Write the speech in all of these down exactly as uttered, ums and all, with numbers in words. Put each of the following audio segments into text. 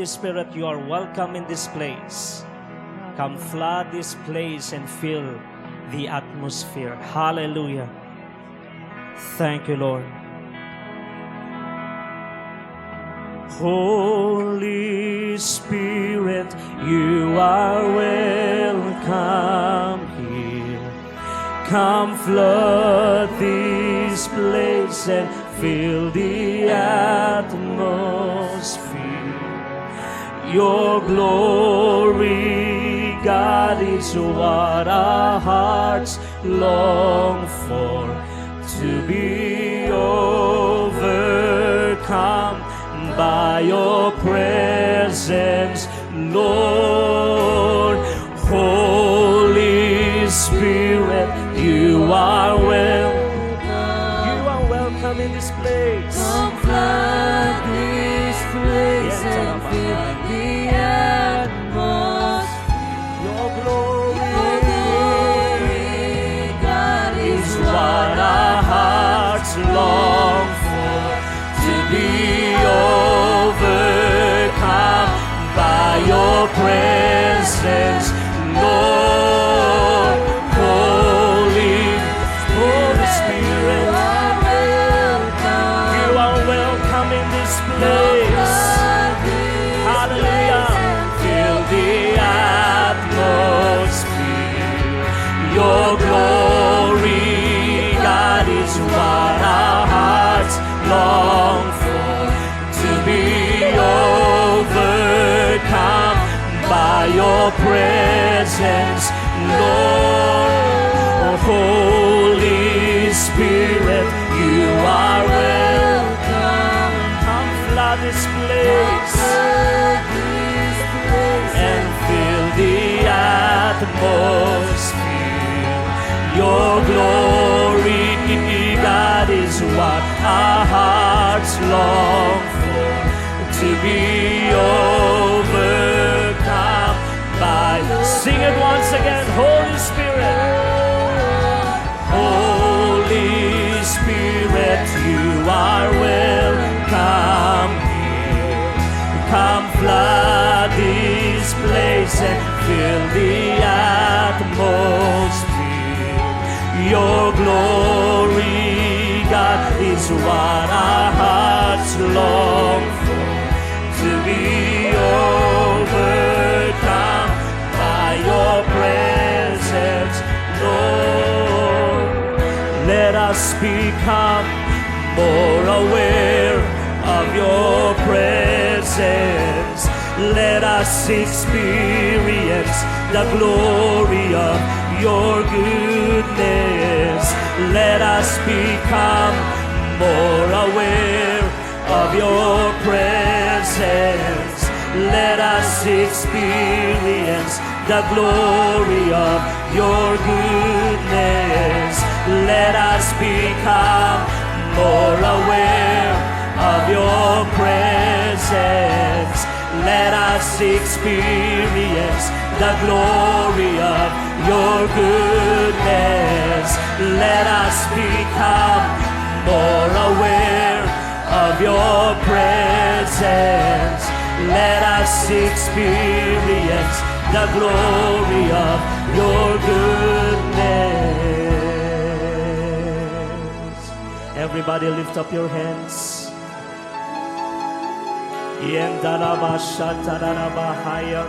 Spirit, you are welcome in this place. Come flood this place and fill the atmosphere. Hallelujah. Thank you, Lord. Holy Spirit, you are welcome here. Come flood this place and fill the atmosphere. Your glory, God, is what our hearts long for, to be overcome by your presence, Lord. Holy Spirit, you are welcome. You are welcome in this place. Come flood this place and fill the atmosphere. Your glory, your glory, God, is what our hearts long for, to be overcome by your presence, Lord. Holy, Holy Spirit, you are welcome in this place. Hallelujah. Fill the atmosphere. Your glory, God, is what our hearts long for, to be overcome by your presence, Lord. Holy Spirit, you are welcome. Come flood this place. And fill the atmosphere. Your glory, God, is what our hearts long for, to be overcome by. Sing it once again, Holy Spirit. Holy Spirit, you are welcome here. Come flood this place and fill the atmosphere. Your glory, God, is what our hearts long for, to be overcome by your presence, Lord. Let us become more aware of your presence. Let us experience the glory of your goodness. Let us become more aware of your presence. Let us experience the glory of your goodness. Let us become more aware of your presence. Let us experience the glory of your goodness. Let us become more aware of your presence. Let us experience the glory of your goodness. Everybody lift up your hands. Yen daraba shataraba hayam.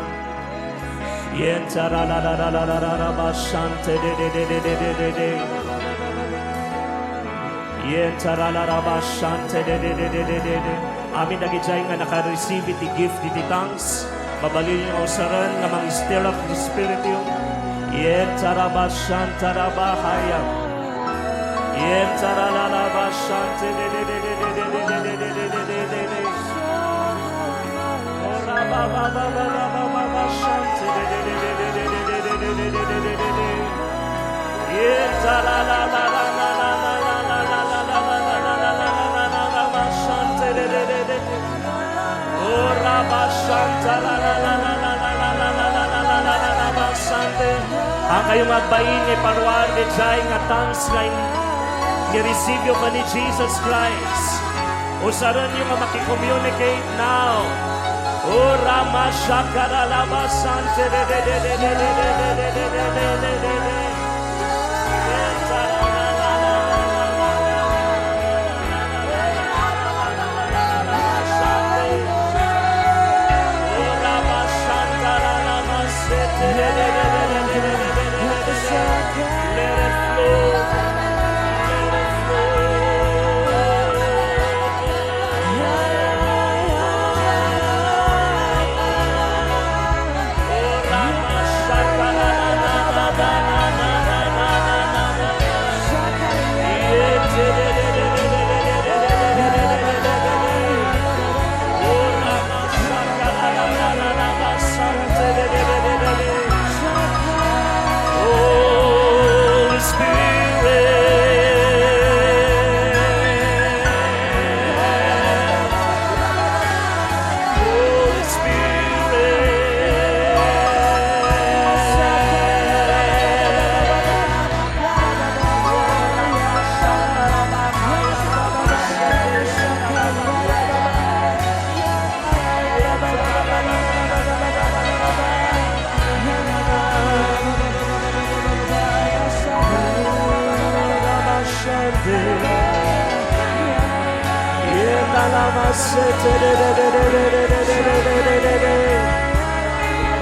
Yen tararararararaba shante de de de de de de de de. Yen tarararaba shante de de de de de de de. Amin dagidiay nga naka-receive iti gift iti tongues, mabalinyo nga usaren nga mang-stir up ti spirituyo. Yen taraba shantaraba hayam. Yen tarararaba shante de de de de de de de de de de de de de. Ora ba ba ba ba ba ba ba ba shante de de de de de de de de de de de de de de de. Haankayo nga agbain nga iparuar daydiay nga tongues nga in-, nga i-receive yo ken ni Jesus Christ. Usarenyo nga maki-communicate now. Ora mashakaralabasante de de de de de de de de de de de de de de. Ora mashantaralamasete de de de de de de de de de de. Let it flow. Let it flow. Holy Spirit, Holy Spirit.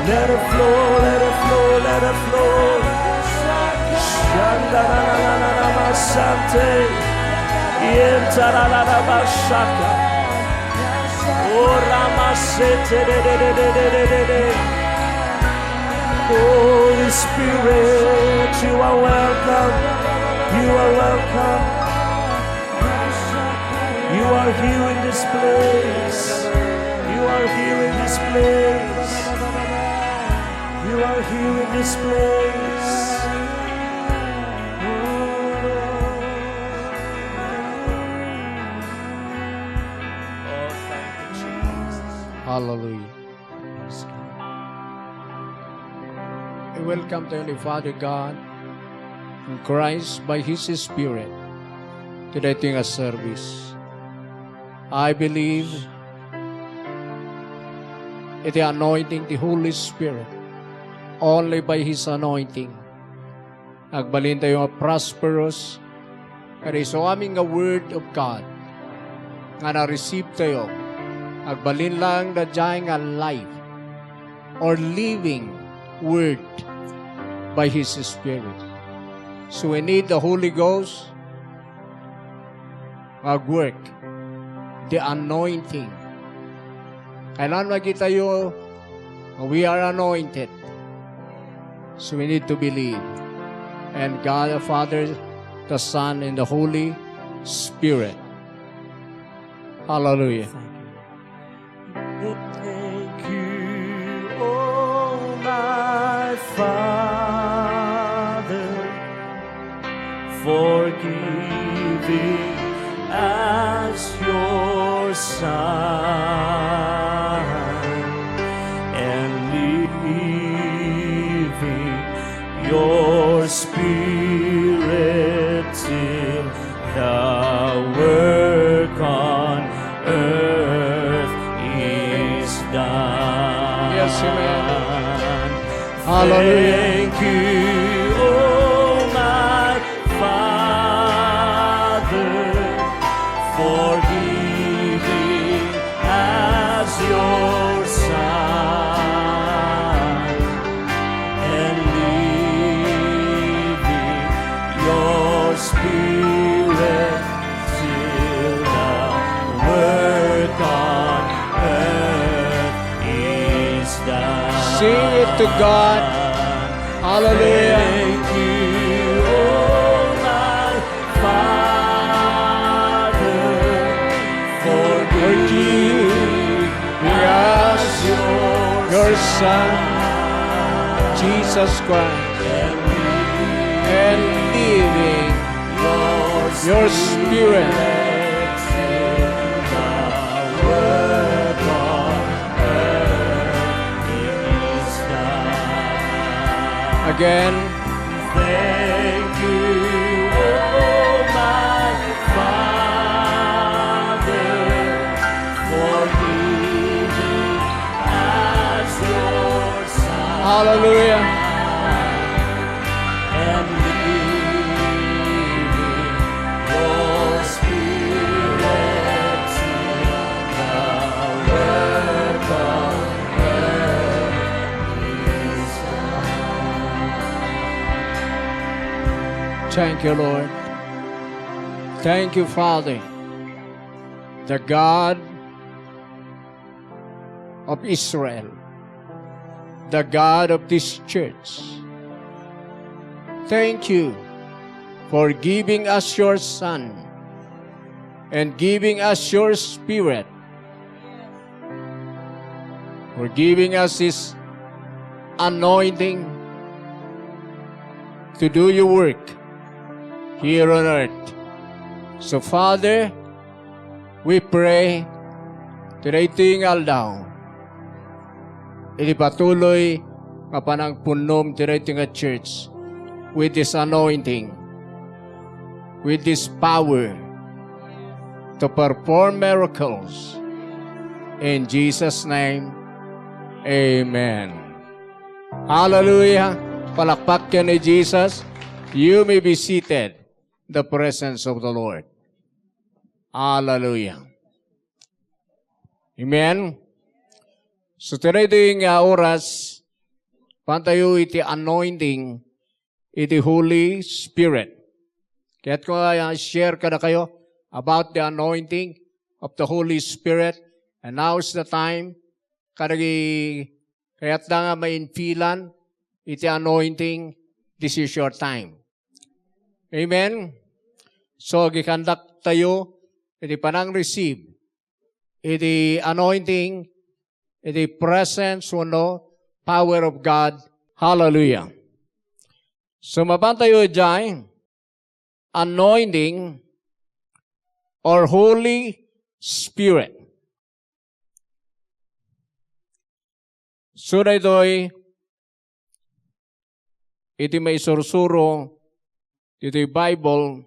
Let it flow, let it flow, let it flow. Shandararararabasante. Yentarararabashaka. Oramasete. Holy Spirit, you are welcome. You are welcome. You are here in this place. You are here in this place. You are here in this place. Oh, thank you, Jesus. Hallelujah. Praise God. I welcome tayo ni Father God in Christ by His Spirit to daytoy nga service. I believe iti anointing ti Holy Spirit, only by His anointing. Agbalin tayo nga prosperous, kadi isu amin nga Word of God nga na-receive tayo. Agbalin lang daydiay nga life or living Word by His Spirit. So we need the Holy Ghost nga agwork, the anointing. Kailangan makita tayo nga we are anointed. So we need to believe. And God the Father, the Son, and the Holy Spirit. Hallelujah. Thank you. Thank you, oh my Father, for giving us your Son and leaving your Spirit till the work on earth is done. Yes, amen. Hallelujah. Thank you, oh my Father, for giving as your Son and leaving your Spirit till the work on earth is done. Sing it to God. Hallelujah. Thank you, oh my Father, for giving us your Son, Jesus Christ, and leaving your Spirit. Again. Thank you, oh my Father, for giving Hallelujah. Thank you, Lord. Thank you, Father, the God of Israel, the God of this church. Thank you for giving us your Son and giving us your Spirit, for giving us His anointing to do your work here on earth. So, Father, we pray today, ting aldaw, iti patuloy nga panangpunnom ti daytoy nga church with this anointing, with this power to perform miracles. In Jesus' name, amen. Hallelujah. Palakpak ken ni Jesus. You may be seated in the presence of the Lord. Hallelujah. Amen. So, today nga oras, pantayo iti anointing iti Holy Spirit. Kaya't ko nga share kadakayo about the anointing of the Holy Spirit. And now is the time, kadagi kayatda nga mainfilan iti anointing, this is your time. Amen? So, agikandak tayo iti panang-receive iti anointing, iti presence wenno power of God. Hallelujah. So, mapan tayo idiay anointing or Holy Spirit. So, daytoy iti maisursuro iti Bible,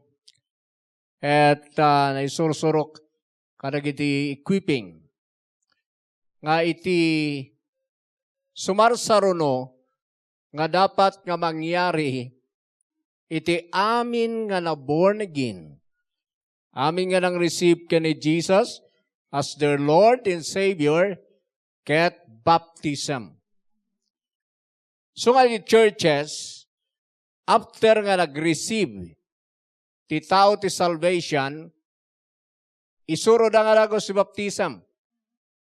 ket, ah, naisursurok kadagiti equipping nga iti sumarsaruno nga dapat nga mangyari iti amin nga na-born again, amin nga nang-receive ken ni Jesus as their Lord and Savior, ket baptism. So nga iti churches, after nga nag-receive ti tao ti salvation, isuroda nga dagus ti baptism.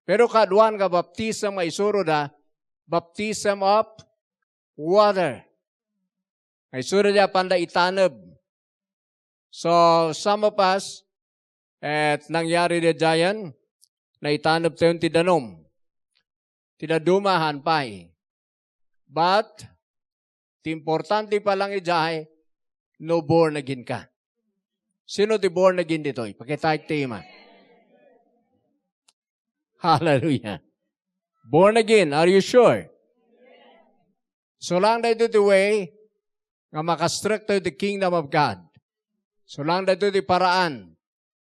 Pero kaaduan nga baptism nga isuroda, baptism of water. Nga isuroda apanda itaneb. So, some of us, et nangyari daydiayen, naitaneb tayon ti danum. Ti dadduma, haan pay. But, ti importante pa lang idiay, no born again ka. Sino ti born again ditoy? Pakita ti ima. Hallelujah. Born again, are you sure? So lang daytoy ti way nga makastrek tayo ti kingdom of God. So lang daytoy ti paraan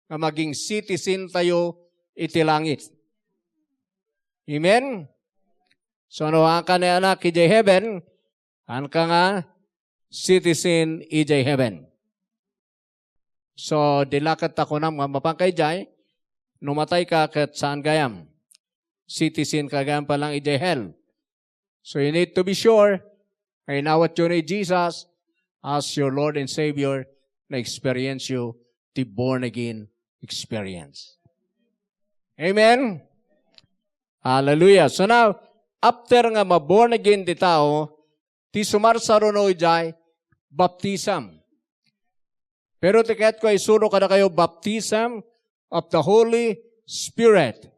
nga maging citizen tayo iti langit. Amen? So, no haanka nga anak idiay heaven, haanka nga citizen idiay heaven. So, di la ket ta kunam nga mapanka idiay, no matayka ket saan gayam. Citizen ka gayam pa lang idiay hell. So you need to be sure nga inawatyo ni Jesus as your Lord and Savior, na-experience you the born again experience. Amen? Hallelujah. So now, after nga ma-born again ti tao, ti sumarsaruno idiay baptism. Pero ti kayatko a isuro kadakayo, baptism of the Holy Spirit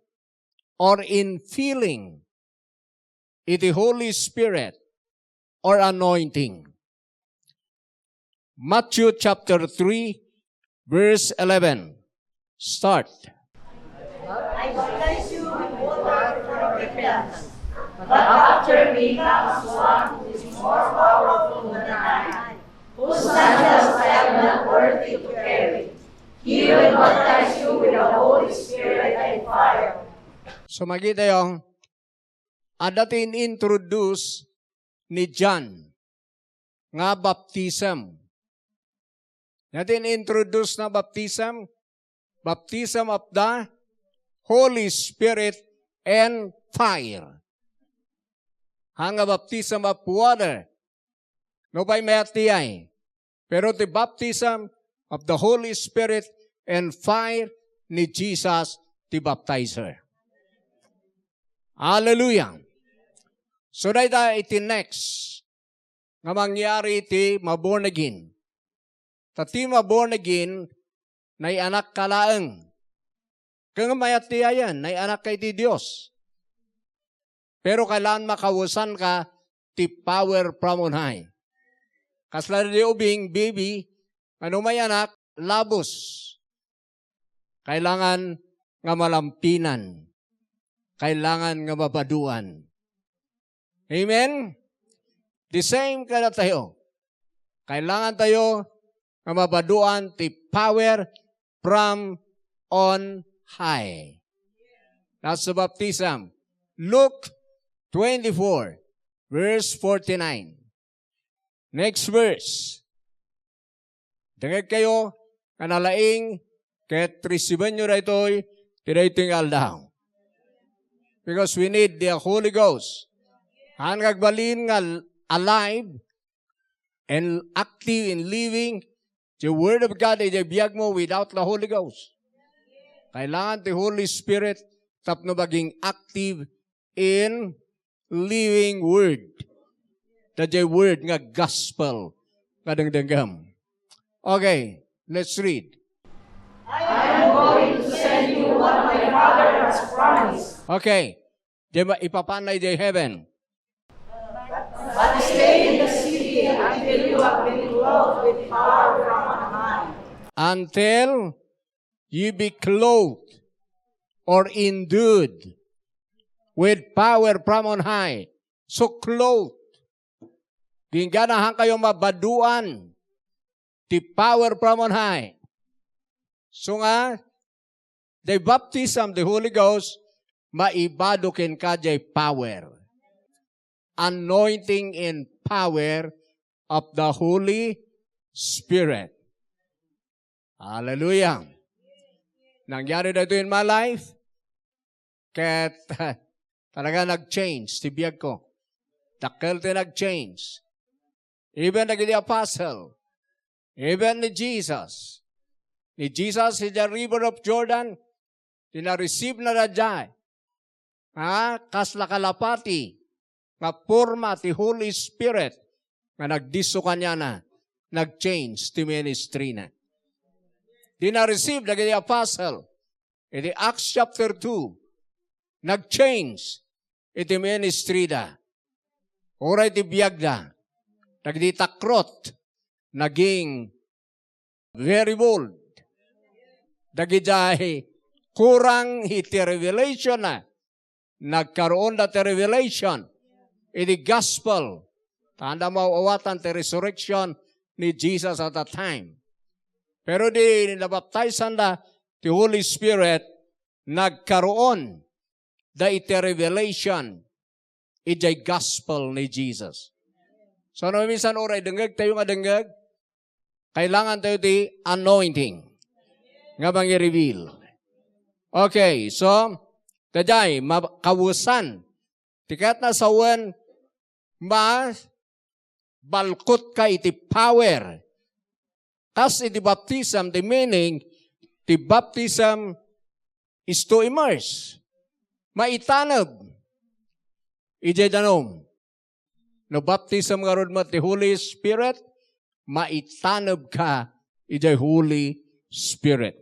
or infilling iti Holy Spirit or anointing. Matthew chapter three, verse eleven. Start. I baptize you with water for repentance, but after me comes one who is more powerful than I, whose sandals I am not worthy to carry. He will baptize you with the Holy Spirit and fire. So, makita tayo, adda ti in-introduce ni John nga baptism. Ania ti in-introduce na baptism? Baptism of the Holy Spirit and fire. Haan nga baptism of water. Nupay mayat ti ay. Pero ti baptism of the Holy Spirit and fire ni Jesus ti baptizer. Hallelujah. So, dayta iti next nga mangyari ti ma-born again. Ta ti ma-born again, naianak ka laeng. Ket mayat ti ayan, naianak ka iti Dios. Pero kailangan makawesan ka ti power from on high. Kasla di ubing, baby, nga no mayanak, labos. Kailangan nga malampinan. Kailangan nga mabaduan. Amen? The same kadatayo. Kailangan tayo nga mabaduan ti power from on high. That's the baptism. Luke twenty-four, verse forty-nine. Next verse. Dengngeg kayo nga nalaing ket resibenyo daytoy ti daytoy nga aldaw. Because we need the Holy Ghost. Haan nga agbalin nga alive and active and living the Word of God iti biag mo without the Holy Ghost. Kailangan ti Holy Spirit tapno maging active in living word. Daydiay word nga gospel nga dengdengngem. Okay, let's read. I am going to send you what my Father has promised. Okay. Di ba, ipapanay di heaven. But stay in the city until you have been clothed with power from on high. Until ye be clothed or endued with power from on high. So clothed. Gingganahan kayo mabaduan ti power from on high. So nga, the baptism, the Holy Ghost, maibado kenka jay power. Anointing and power of the Holy Spirit. Hallelujah. Nangyari daytoy in my life, ket talaga nag-change ti biag ko. Dakkel ti nag-change. Even dagiti apostle, even ni Jesus. Ni Jesus, idiay River of Jordan, ti na-receive na daydiay. Ha? Kasla kalapati nga porma ti Holy Spirit nga nagdisso kaniana, nag-change ti ministry na. Di na-receive dagiti apostle. Iti Acts chapter two, nag-change iti ministry da. Uray ti biagda, dagiti takrot, naging very bold. Dagidiay kurang iti revelation na, nagkaroon da ti revelation iti gospel. Tanda maawatan ti resurrection ni Jesus at that time. Pero di nabaptizan da ti Holy Spirit, nagkaroon da iti revelation idiay gospel ni Jesus. So, no, minsan uray dengngeg tayo nga dengngeg, kailangan tayo ti anointing nga mangi-reveal. Okay, so, daydiay, ma-, kawesan. Ti kayatna sawen, ma-, balkot ka iti power. Kas iti baptism, the meaning, ti baptism is to immerse. Maitaneb idiay danum. No baptism ngarud met ti Holy Spirit, maitaneb ka idiay Holy Spirit.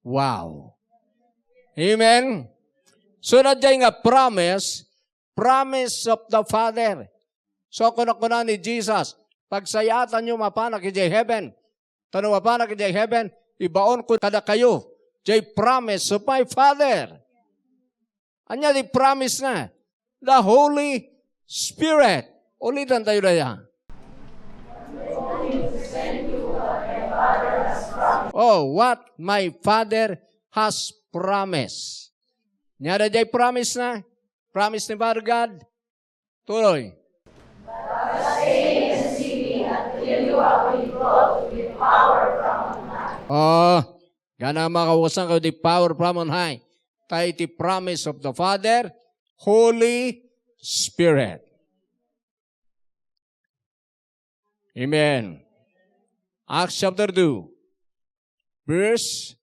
Wow. Amen. So, daydiay nga promise, promise of the Father. So, kuna-kuna ni Jesus, "Pagsayaatanyo mapanak idiay heaven. Ta no mapanak idiay heaven, ibaonko kadakayo jay promise of my Father." Ania ti promise na? The Holy Spirit. Ulitan tayo daya. Oh, what my Father has promised. Ania daydiay promise na? Promise ni Father God. Tuloy. Stay and see me until you have been clothed with power from on high. Oh, gana makawasan kayo di power from on high. Tayo iti promise of the Father, Holy Spirit. Amen. Acts chapter two, verse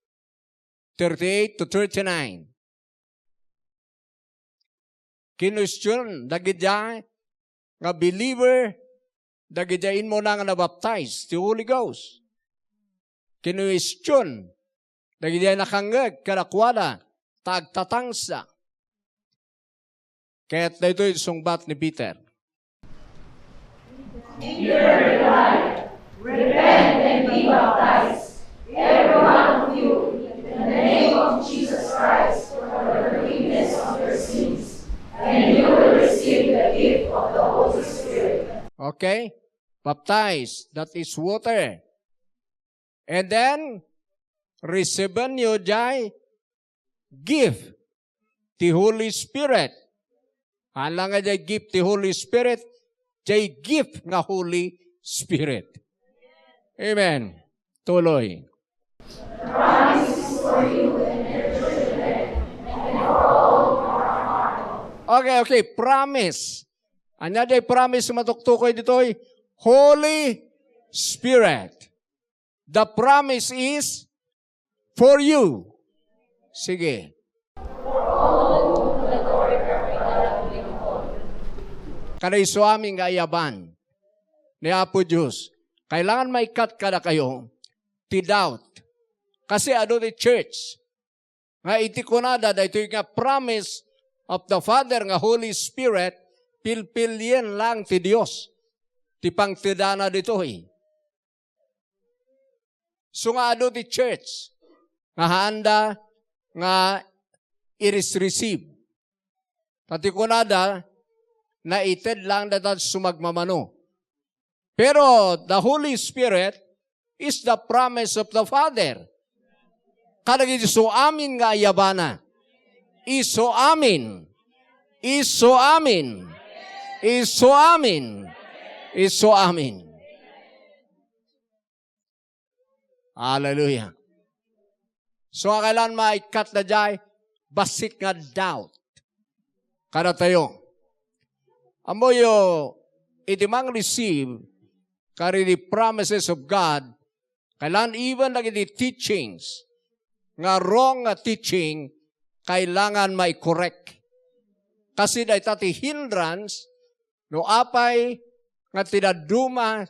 thirty-eight to thirty-nine. Kinwestiyon dagiti nga believer, dagiti immuna nga nabaptize ti Holy Ghost. Kinwestiyon dagiti nakangngeg kadakuada ta agtatangsda. Ket daytoy ti sungbat ni Peter. Peter replied, "Repent and be baptized, every one of you, in the name of Jesus Christ, for the forgiveness of your sins, and you will receive the gift of the Holy Spirit." Okay? Baptize, that is water. And then, receive-enyo jay gift ti Holy Spirit. Haan lang nga jay gift ti Holy Spirit, jay gift nga Holy Spirit. Amen. Tuloy. Okay, okay. Promise. Ania jay promise matuktukoy ditoy? Holy Spirit. The promise is for you. Sige. Kada isu amin nga ayaban ni Apo Dios, kailangan maikkat kadakayo ti doubt. Kasi adu ti church nga iti kunada daytoy nga promise of the Father nga Holy Spirit, pilpilien lang ti Dios ti pangtedana ditoy. So nga adu ti church nga haanda nga iris-receive. Ta ti kunada, naited lang data sumagmamano. Pero the Holy Spirit is the promise of the Father. Kadagiti isu amin nga ayabana. Isu amin. Isu amin. Isu amin. Isu amin. Hallelujah. So, nga kailan maikkat na jay, bassit nga doubt. Kadatayo. Ammoyo, iti mang-receive, kari the promises of God, kailan even dagiti teachings, nga wrong nga teaching, kailangan maikorek. Kasi dayta ti hindrance, no apay nga ti dadduma,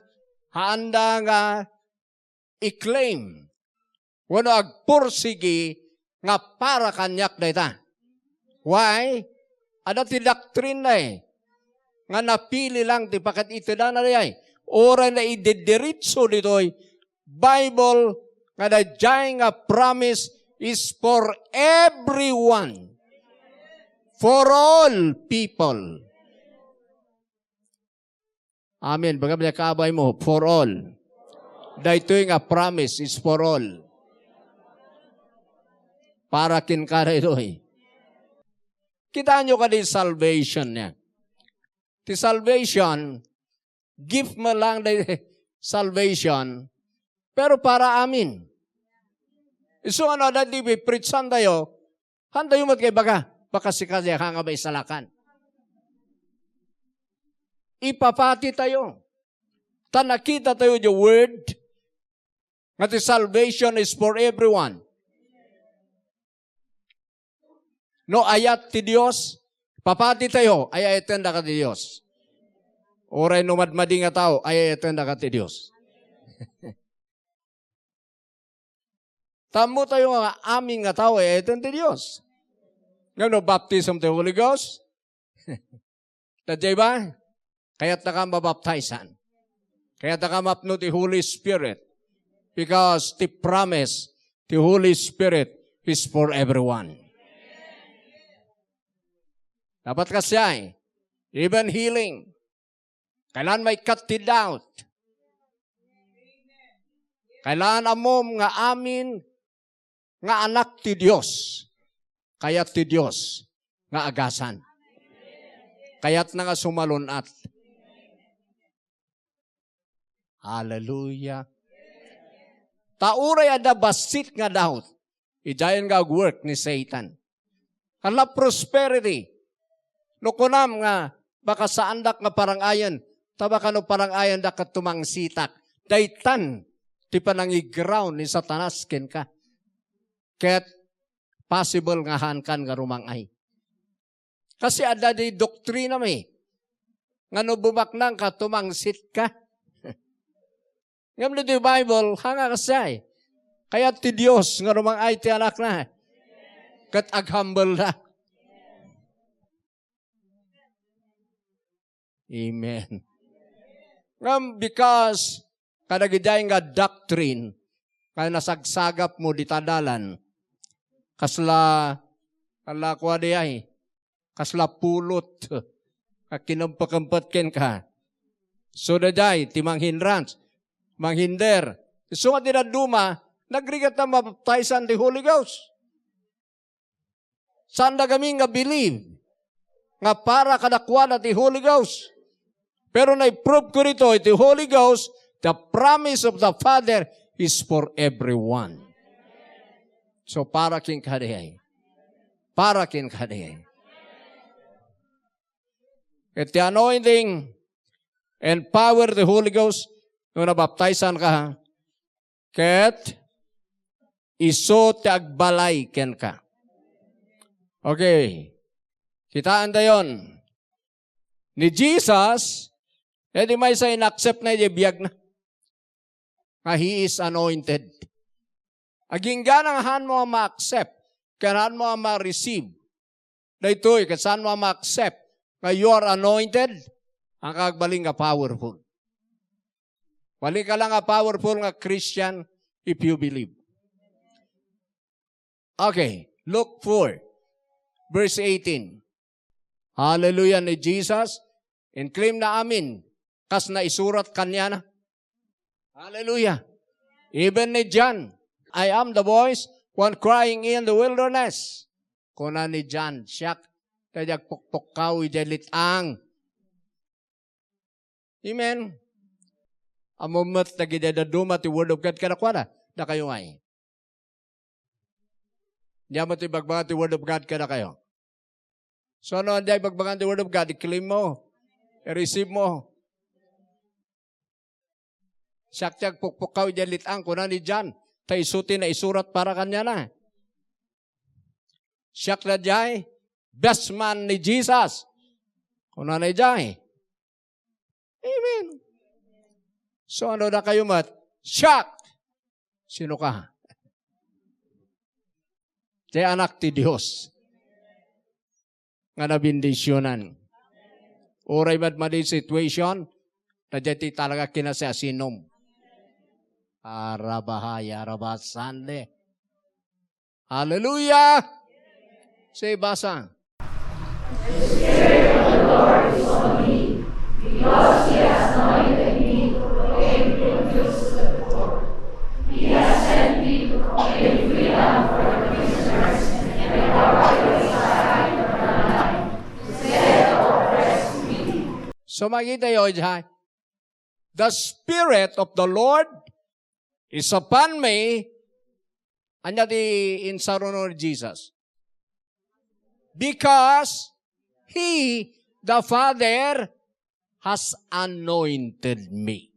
haanda nga i-claim wenno agpursigi nga para kaniak dayta. Why? Adda ti doctrine na eh, nga napili lang ti pakit-itedana dayay. Uray na idediretso ditoy Bible nga dayjay nga promise is for everyone. For all people. Amen. Baga, baga kaabay mo, for all. Daytoy nga promise is for all. Para kenka daytoy. Kitaenyo kadi salvation niya. Ti salvation, gift mo lang day salvation, pero para amin. Isu ano, dati preachan tayo, Hantayo met nga ibaga, baka sika diay nga maisalakan. Ipapati tayo. Ta nakita tayo the word nga ti salvation is for everyone. No ayat ti Dios, papati tayo, ay-ayaten daka ti Dios. Uray no madmadi nga tao, ay-ayaten daka ti Dios. Tammo tayo nga amin nga tao, ay-ayaten ti Dios. Ngem no baptism ti Holy Ghost, dayjay ba? Kayat na ka mabaptizan. Kayat na ka mapno ti Holy Spirit. Because ti promise, ti Holy Spirit is for everyone. Dapat kasiay, even healing. Kailan maikkat ti doubt? Kailan ammom nga amin nga anak ti Dios? Kayat ti Dios nga agasan. Kayat na nga sumalun-at. Hallelujah. Ta uray adda bassit nga doubt, idiayen nga agwork ni Satan. Kasla prosperity. No kunam nga, baka saandak nga parangayen, ta baka no parangayendak ket tumangsitak. Daytan ti panangiground ni Satanas kenka. Ket possible nga haankan nga rumang-ay. Kasi adda di doktrinami nga no bumaknangka, tumangsitka. Ngem no di Bible, hanga kasiay. Kayat ti Dios nga rumang-ay ti Anakna. Ket aghambelda. Amen. Ngem because kadagidiay nga doctrine, nga nasagsagapmo dita dalan, kasla, kasla kua diay, kasla pulot, nga kinempekempet kenka. So, daydiay, ti manghinrans, manghinder. Isu nga ti dadduma, nagrigat a mabaptaisan ti Holy Ghost. Saanda gamin nga believe nga para kadakuada ti Holy Ghost. Pero na-prove ko ditoy, ti Holy Ghost, the promise of the Father is for everyone. So, para ken kadi ay. Para ken kadi ay. Ket ti anointing and power of the Holy Ghost, no nabaptaisan ka, ket isu ti agbalay kenka. Okay. Kitaan tayon. Ni Jesus, eh, di maysa in-accept na iti biag na. Nga he is anointed. Agingga nga haanmo a ma-accept, ken haanmo a ma-receive. Daytoy, ket saanmo a ma-accept nga you are anointed, haanka agbalin nga powerful. Balinka la nga powerful nga Christian if you believe. Okay, Luke four, verse eighteen. Hallelujah ni Jesus. In-claim na amin, kas naisurat kaniana. Hallelujah. Even ni John, "I am the voice one crying in the wilderness." Kuna ni John, "Siak, ta diak pukpukkaw idiay lit-ang." Amen. Ammom met dagiti dadduma ti Word of God kadakuada, dakayo ngay. Diak met ibagbaga ti Word of God kadakayo. So, no, diak ibagbaga ti Word of God, i-claim mo, i-receive mo. "Siak ti agpukpukkaw idiay lit-ang," kuna ni John, ta isu ti naisurat para kaniana. "Siak daydiay, best man ni Jesus." Kuna ni Jai. Amen. So, ano dakayo met? Siak! Sino ka? Ti anak ti Dios nga nabendisyonan. Uray met madi situation, ta diay ti talaga kinasiasinom. Arabahaya, arabasande. Hallelujah! Say, basa. So, makita yo, ijay, "The Spirit of the Lord is upon me." Ania ti insaruno ni Jesus? "Because He, the Father, has anointed me."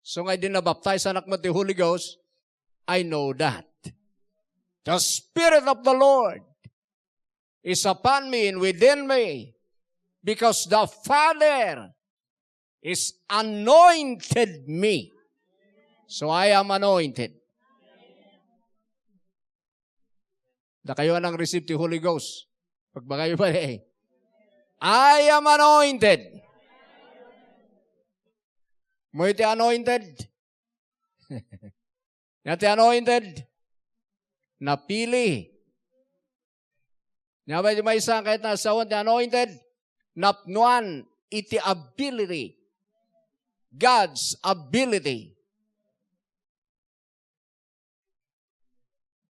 So, nga idi nabaptize anak mo ti Holy Ghost, I know that the Spirit of the Lord is upon me and within me, because the Father is anointed me. So I am anointed. Dakayo a nang-receive ti Holy Ghost, pagbagayo pa, eh, "I am anointed." Mo iti anointed. Ania ti anointed? Napili. Ania pay ti maysa ket nasawen ti anointed? Napnoan iti ability. God's ability.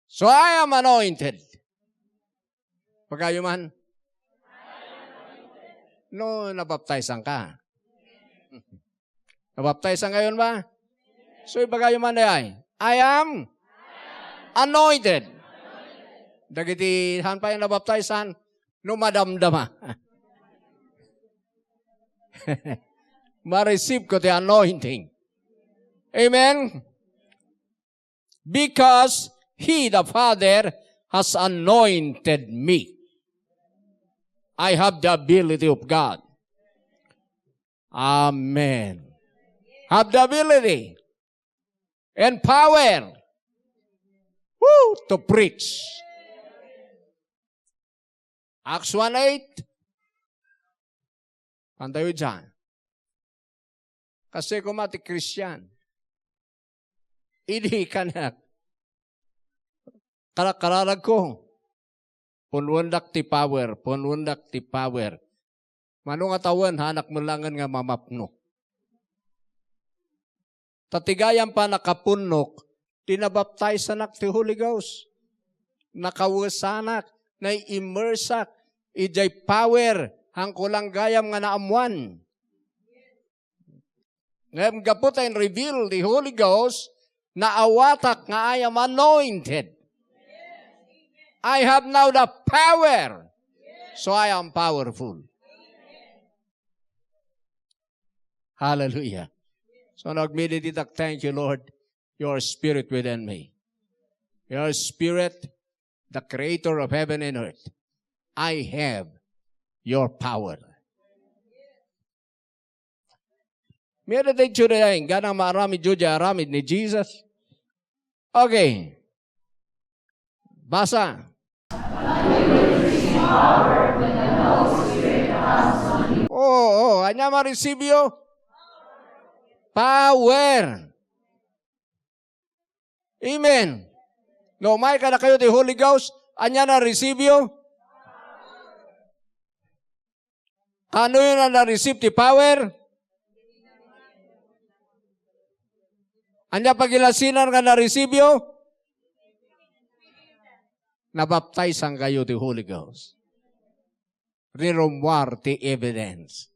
So, I am anointed. Pagayo man. No, nabaptizean ka. Nabaptaisan kayon ba? So, ibagayo man ay, "I am anointed." Dagiti saan pay nabaptaisan, no madamdama. Ma-receive ko ti anointing. Amen? Because He, the Father, has anointed me. I have the ability of God. Amen. Have the ability and power, woo, to preach. Acts one eight. Antayo dyan. Kasi koma ti Christian. Idi kanak. Karak-kararag ko. Punwendak ti power. Punwendak ti power. Mano nga tawen, hanak melangen nga mamapno. Ta ti gayam pannakapunnok, di nabaptaisanak ti Holy Ghost. Nakawesanak, nai-immersak idiay power, haan ko lang gayam nga naammuan. Ngem gapu ta in-reveal ti Holy Ghost, naawatak nga I am anointed. I have now the power. So I am powerful. Hallelujah. So nagmeditateak, "Thank you, Lord. Your spirit within me. Your spirit, the creator of heaven and earth. I have your power." Meditate today, gana maaramid yu diay aramid ni Jesus. Okay. Basa. Oo, oo. Ania ma-receive yu? Power. Amen. No, umay kadakayo ti Holy Ghost, ania na-receive yu? Kano yu na na-receive ti power? Ania pagilasinan nga na-receive yu? Nabaptaisan kayo ti Holy Ghost. Rirummuar ti evidence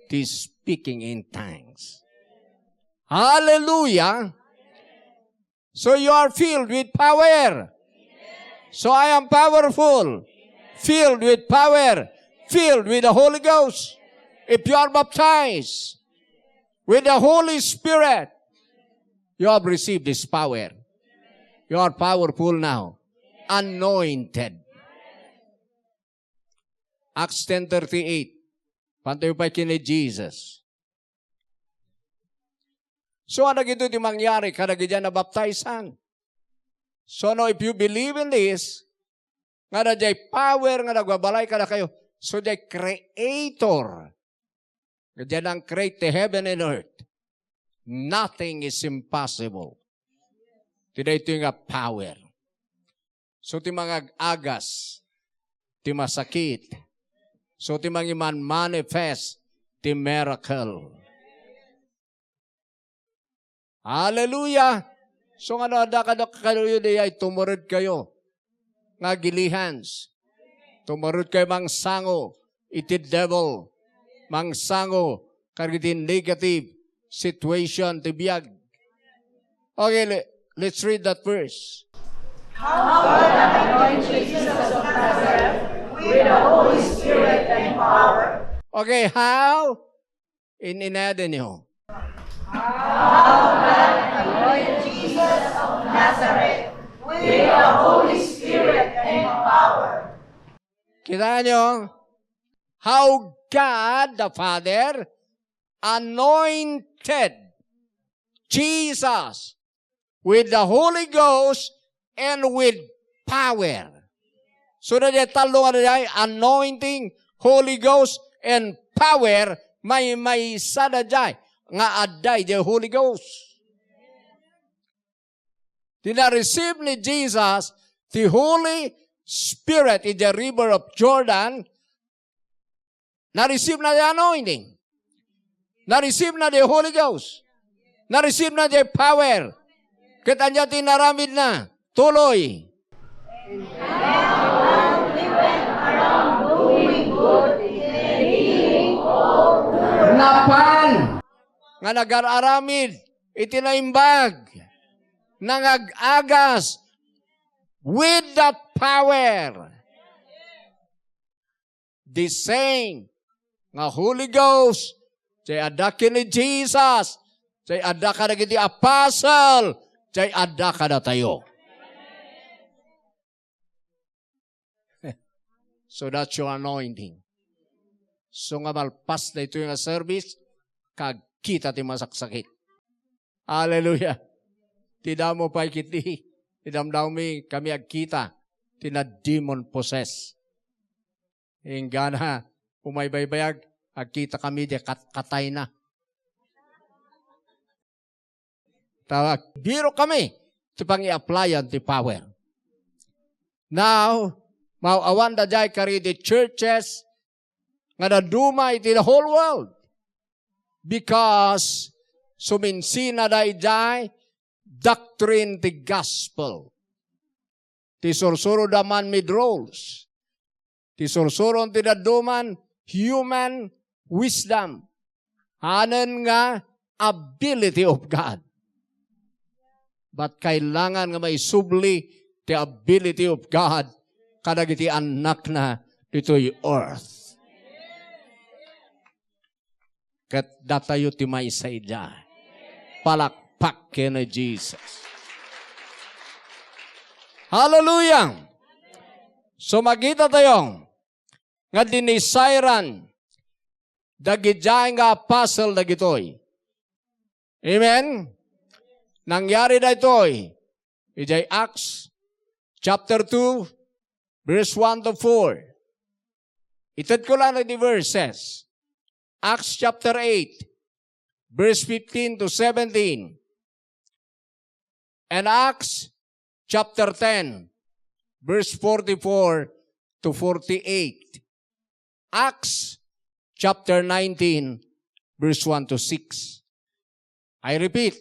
ti speaking in tongues. Hallelujah! So you are filled with power. So I am powerful, filled with power, filled with the Holy Ghost. If you are baptized with the Holy Spirit, you have received this power. You are powerful now. Anointed. Acts ten thirty-eight. Pantayo pay ken ni Jesus. So, ano gito ti mangyari kadagiti a nabaptaisan? So, no, if you believe in this, nga diay power nga nagbabalay kadakayo, so diay creator, nga diay nang-create ti heaven and earth, nothing is impossible. Ti daytoy nga power. So, ti mangag-agas ti masakit. So, ti mangiman-manifest ti miracle. Hallelujah! So, ngano adda kadakayo diay, tumurod kayo nga agilihans. Tumurod kayo mangsango iti devil. Mangsango kadagiti negative situation ti biag. Okay, le-, let's read that verse. How God anointed Jesus of Nazareth with the Holy Spirit and power. Okay, how? In, in Eden, you. How God anointed Jesus of Nazareth with the Holy Spirit and power. Kita nyo? How God the Father anointed Jesus with the Holy Ghost and with power. So, na diay tallo nga diay, anointing, Holy Ghost, and power, maymaysa da diay nga adda diay Holy Ghost. Ti na-receive ni Jesus, ti Holy Spirit, in the river of Jordan, na-receive na ti anointing. Na-receive na ti Holy Ghost. Na-receive na ti power. Ket ania ti inaramidna? Tuloy. Napan. nga nagar-aramid iti naimbag, nangag-agas with that power. The same nga Holy Ghost, jay adda ken ni Jesus, jay adda kadagiti apostle, jay adda kadatayo. So that's your anointing. So nga malpas daytoy nga service, kagkita ti masaksakit. Hallelujah. Ti damo pay ket di, ti damdammi kami agkita, ti na-demon possess. Inggana, umay baybayag, agkita kami di kat-, katayna. Tawag, biro kami, ti pangi-applyan ti power. Now, maaw-awan da jay karidi churches nga naduma iti the whole world. Because suminsina da idiay doctrine ti gospel. Ti sursuro da man-made rules. Ti sursuro ti dadduma human wisdom. Hanen nga ability of God. But kailangan nga maisubli ti ability of God kadagiti annakna ditoy earth. Ket datayo ti maysa idiay. Palakpak ken ni Jesus. Hallelujah! So, makita tayo nga dinisayran dagidiay nga apostle dagitoy. Amen? Nangyari daytoy idiay Acts chapter two, verse one to four. Itedko lang di verses. Acts chapter eight, verse fifteen to seventeen. And Acts chapter ten, verse forty-four to forty-eight. Acts chapter nineteen, verse one to six. I repeat,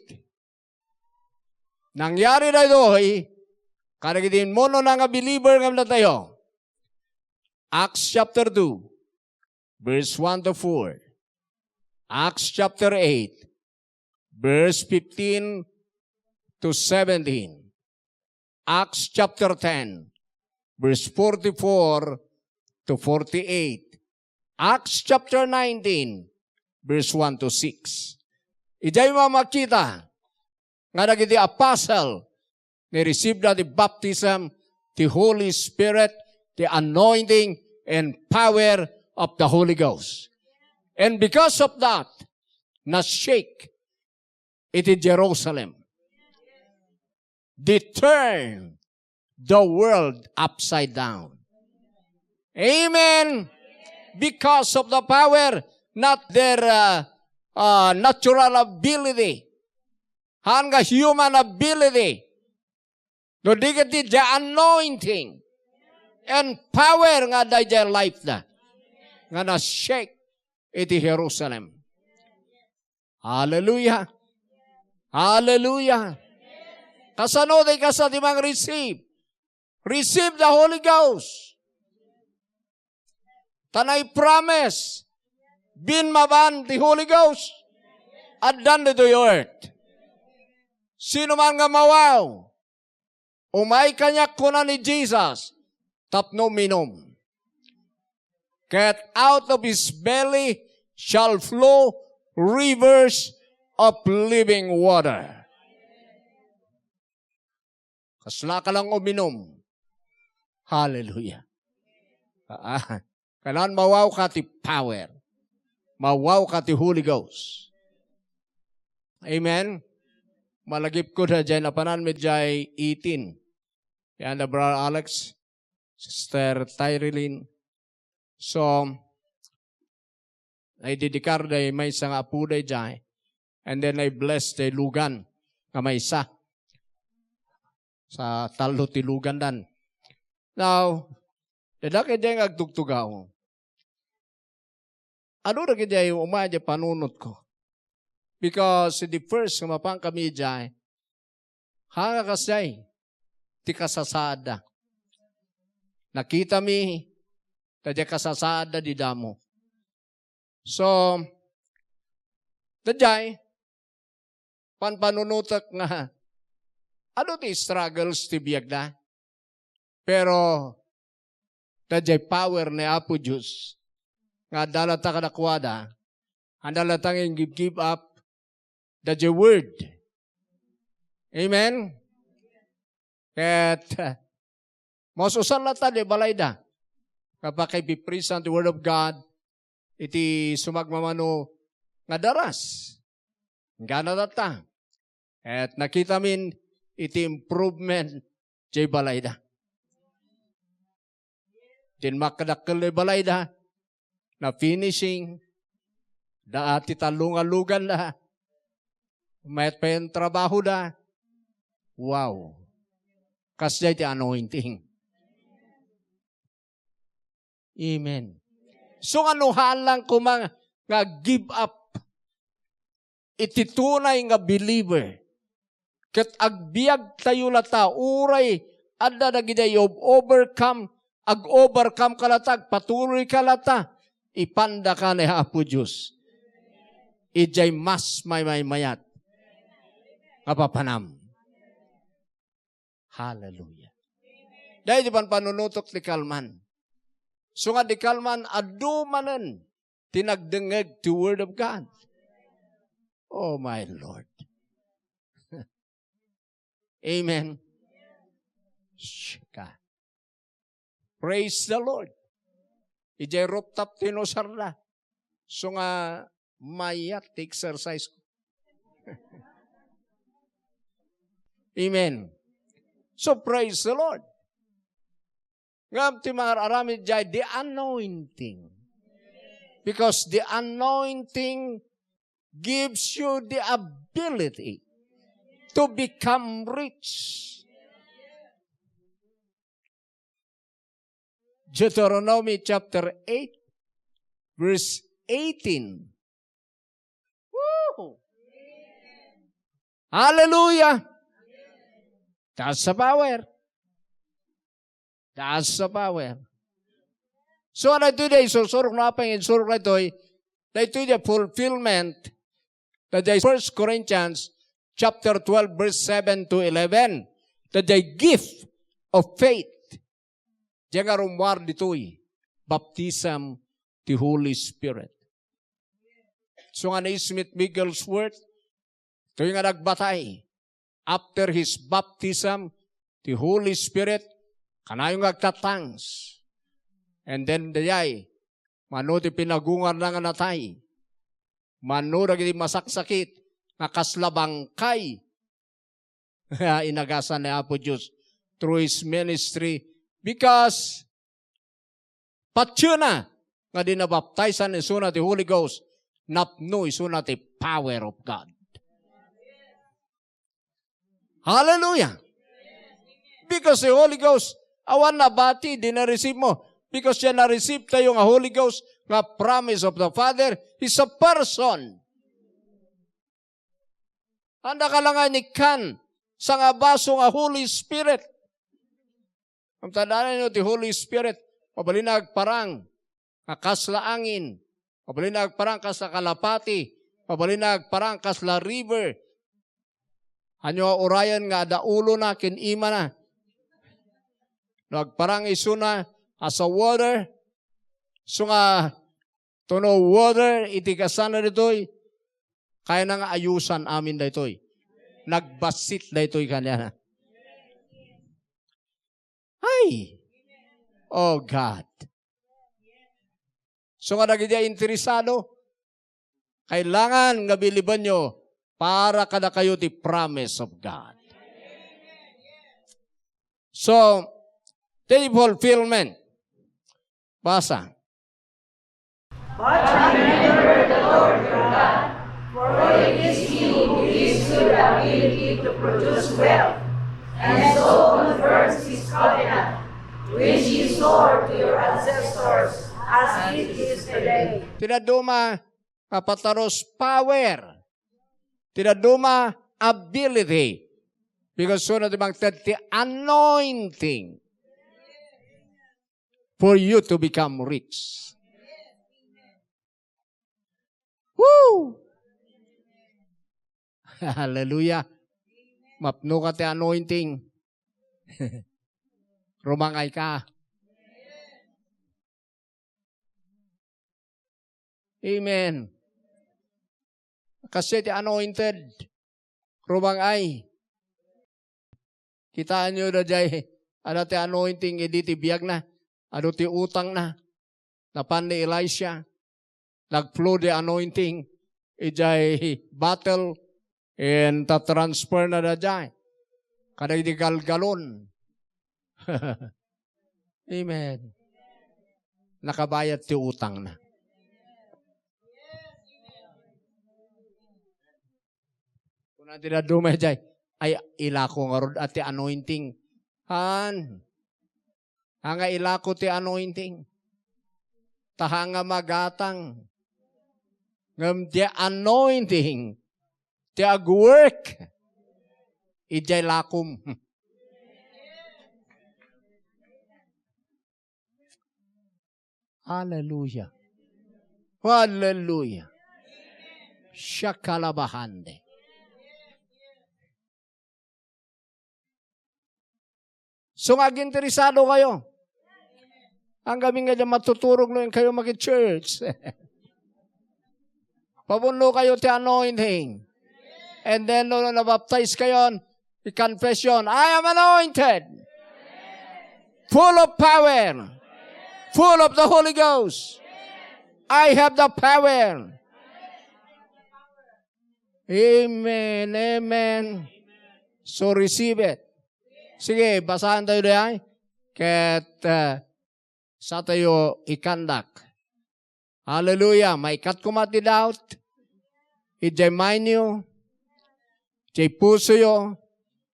nangyari daytoy kadagiti immunona nga believer nga datayo. Acts chapter two, verse one to four. Acts chapter eight, verse fifteen to seventeen. Acts chapter ten, verse forty-four to forty-eight. Acts chapter nineteen, verse one to six. Idiay makita nga dagiti apostle, ni-receive da ti baptism, ti Holy Spirit, ti anointing, and power of the Holy Ghost. And because of that, na-shake iti Jerusalem. They turn the world upside down. Amen. Because of the power, not their, uh, uh, natural ability. Haan nga human ability. No di ket ti anointing and power nga adda idiay life da. Nga na-shake iti Jerusalem. Hallelujah! Hallelujah! Kasano ti kasta ti mang-receive? Receive the Holy Ghost. Ta na-promise, binmaban ti Holy Ghost. Addan ditoy earth. Sino man nga mawaw, umay kaniak, kuna ni Jesus, tapno uminum. Ket out of his belly shall flow rivers of living water. Kasla ka lang uminum. Hallelujah. Ah, kailangan mawaw ka ti power. Mawaw ka ti Holy Ghost. Amen? Malagip ko da jay napanan mi jay eighteen. Yan da Brother Alex, Sister Tyrilin. So, naidedikar day maysa nga apo dayjay. And then I bless day lugan nga maysa. Sa tallo ti lugan dan. Now, dayta ketdi nga agtugtugaw. Adu dagiti ay umay di panunotko. Because the first nga mapan kami idiay, ha nga kasdiay, ti kasasaadda. Nakita mi, ta di kasasaadda di damo. So, dayjay, panpanunotek nga adu ti struggles ti biagda. Pero daydiay power ni Apo Dios nga adda latta kadakuada, anda latta nga give up daydiay word. Amen? Ket, maus-usan latta di balayda. Kapakapiprisan ti Word of God, iti sumagmamano nga daras. Inggana tatta. Ket nakitamin iti improvement jay balayda. Din makadakkel jay balayda, na finishing, da ti talungaluganda, mayat pa yung trabaho da. Wow. Kasjay ti anointing. Amen. So, nga no halang koma nga give up iti tunay nga believer, ket agbiag tayo latta, uray adda dagiti ag-overcome, ag-overcome ka latta, agpatuloy ka latta, ipanda ka ni Apo Dios. Idiay mas maymaymayat nga papanam. Hallelujah. Daydi panpanunotek ti kalman. Isu nga di kalman, adu manen ti nagdengngeg ti Word of God. Oh, my Lord. Amen. Shika. Praise the Lord. Idiay rooftop ti inusarda. Isu nga mayat ti exercise ko. Amen. So, praise the Lord. Ngem ti mangar-aramid jay, the anointing. Because the anointing gives you the ability to become rich. Deuteronomy chapter eight, verse eighteen. Woo! Hallelujah! That's the power. That's the power. So, ano ito di isursurok na apay nga insurok na ito, eh? Na ito di fulfillment. That is First Corinthians chapter twelve, verse seven to eleven. That the gift of faith. Diay nga rummuar ditoy, baptism ti Holy Spirit. So nga ni Smith Wigglesworth, toy nga nagbatay, after his baptism, ti Holy Spirit, kanayon nga agta-tongues. And then, dayay, mano ti pinagungarna nga natay. Mano dagiti masaksakit nga kasla bangkay. Inagasan ni Apo Dios through His ministry because patienna nga di nabaptaisan isuna ti Holy Ghost, napno isuna ti power of God. Hallelujah! Because the Holy Ghost, awan nabati, di na-receive mo. Because yan na-receive tayo nga Holy Ghost, nga promise of the Father, is a person. Anda ka lang nga inikkan sa nga baso nga Holy Spirit. Amtadanan nyo ti Holy Spirit, mabalin agparang nga kasla angin, mabalin agparang kasla kalapati, mabalin agparang kasla river. Ania nga urayen nga adda ulona ken imana? No agparang isuna as a water, isu nga to no water iti kasana ditoy, kayatna nga ayusan amin daytoy. Nagbassit daytoy kaniana. Ay! Oh God. So nga dagiti interesado, kailangan nga bilibenyo para kadakayo ti promise of God. So, the fulfillment. Basa. But remember the Lord your God, for it is He who gives you the ability to produce wealth, and so confirms His covenant, which He swore to your ancestors as it is today. Ti dadduma nga patarus, power. Ti dadduma, ability. Because isu ti mangted ti anointing for you to become rich. Woo! Hallelujah. Mapnoka ti anointing. Rumangay ka. Amen. Kasi ti anointed. Rumangay. Kitaenyo daydiay, adda ti anointing idi ti biagna, adu ti utangna. Napan ni Elisha, nag-flow ti anointing idiay bottle, and ta-transfer na daydiay kadagiti galgalon. Amen. Nakabayad ti utangna. Kuna ti dadduma idiay, "Ay, ilako ngarud a ti anointing." Haan. Haan nga ilako ti anointing. Ta haan nga magatang. Ngem ti anointing, ti agwork, idiay lakom. Hallelujah. Hallelujah. Shakalabahande. So nga aginteresado kayo. Ang gamin nga dyan matuturog no kayo maki-church. Papunno kayo ti anointing. And then, no, no, nabaptize kayo, i-confession, "I am anointed. Full of power. Full of the Holy Ghost. I have the power." Amen. Amen. So receive it. Sige, basahan tayo diay. Ket, uh, sa tayo ikandak. Hallelujah. Maikat koma ti doubt. Idiay mind yo, idiay puso yo,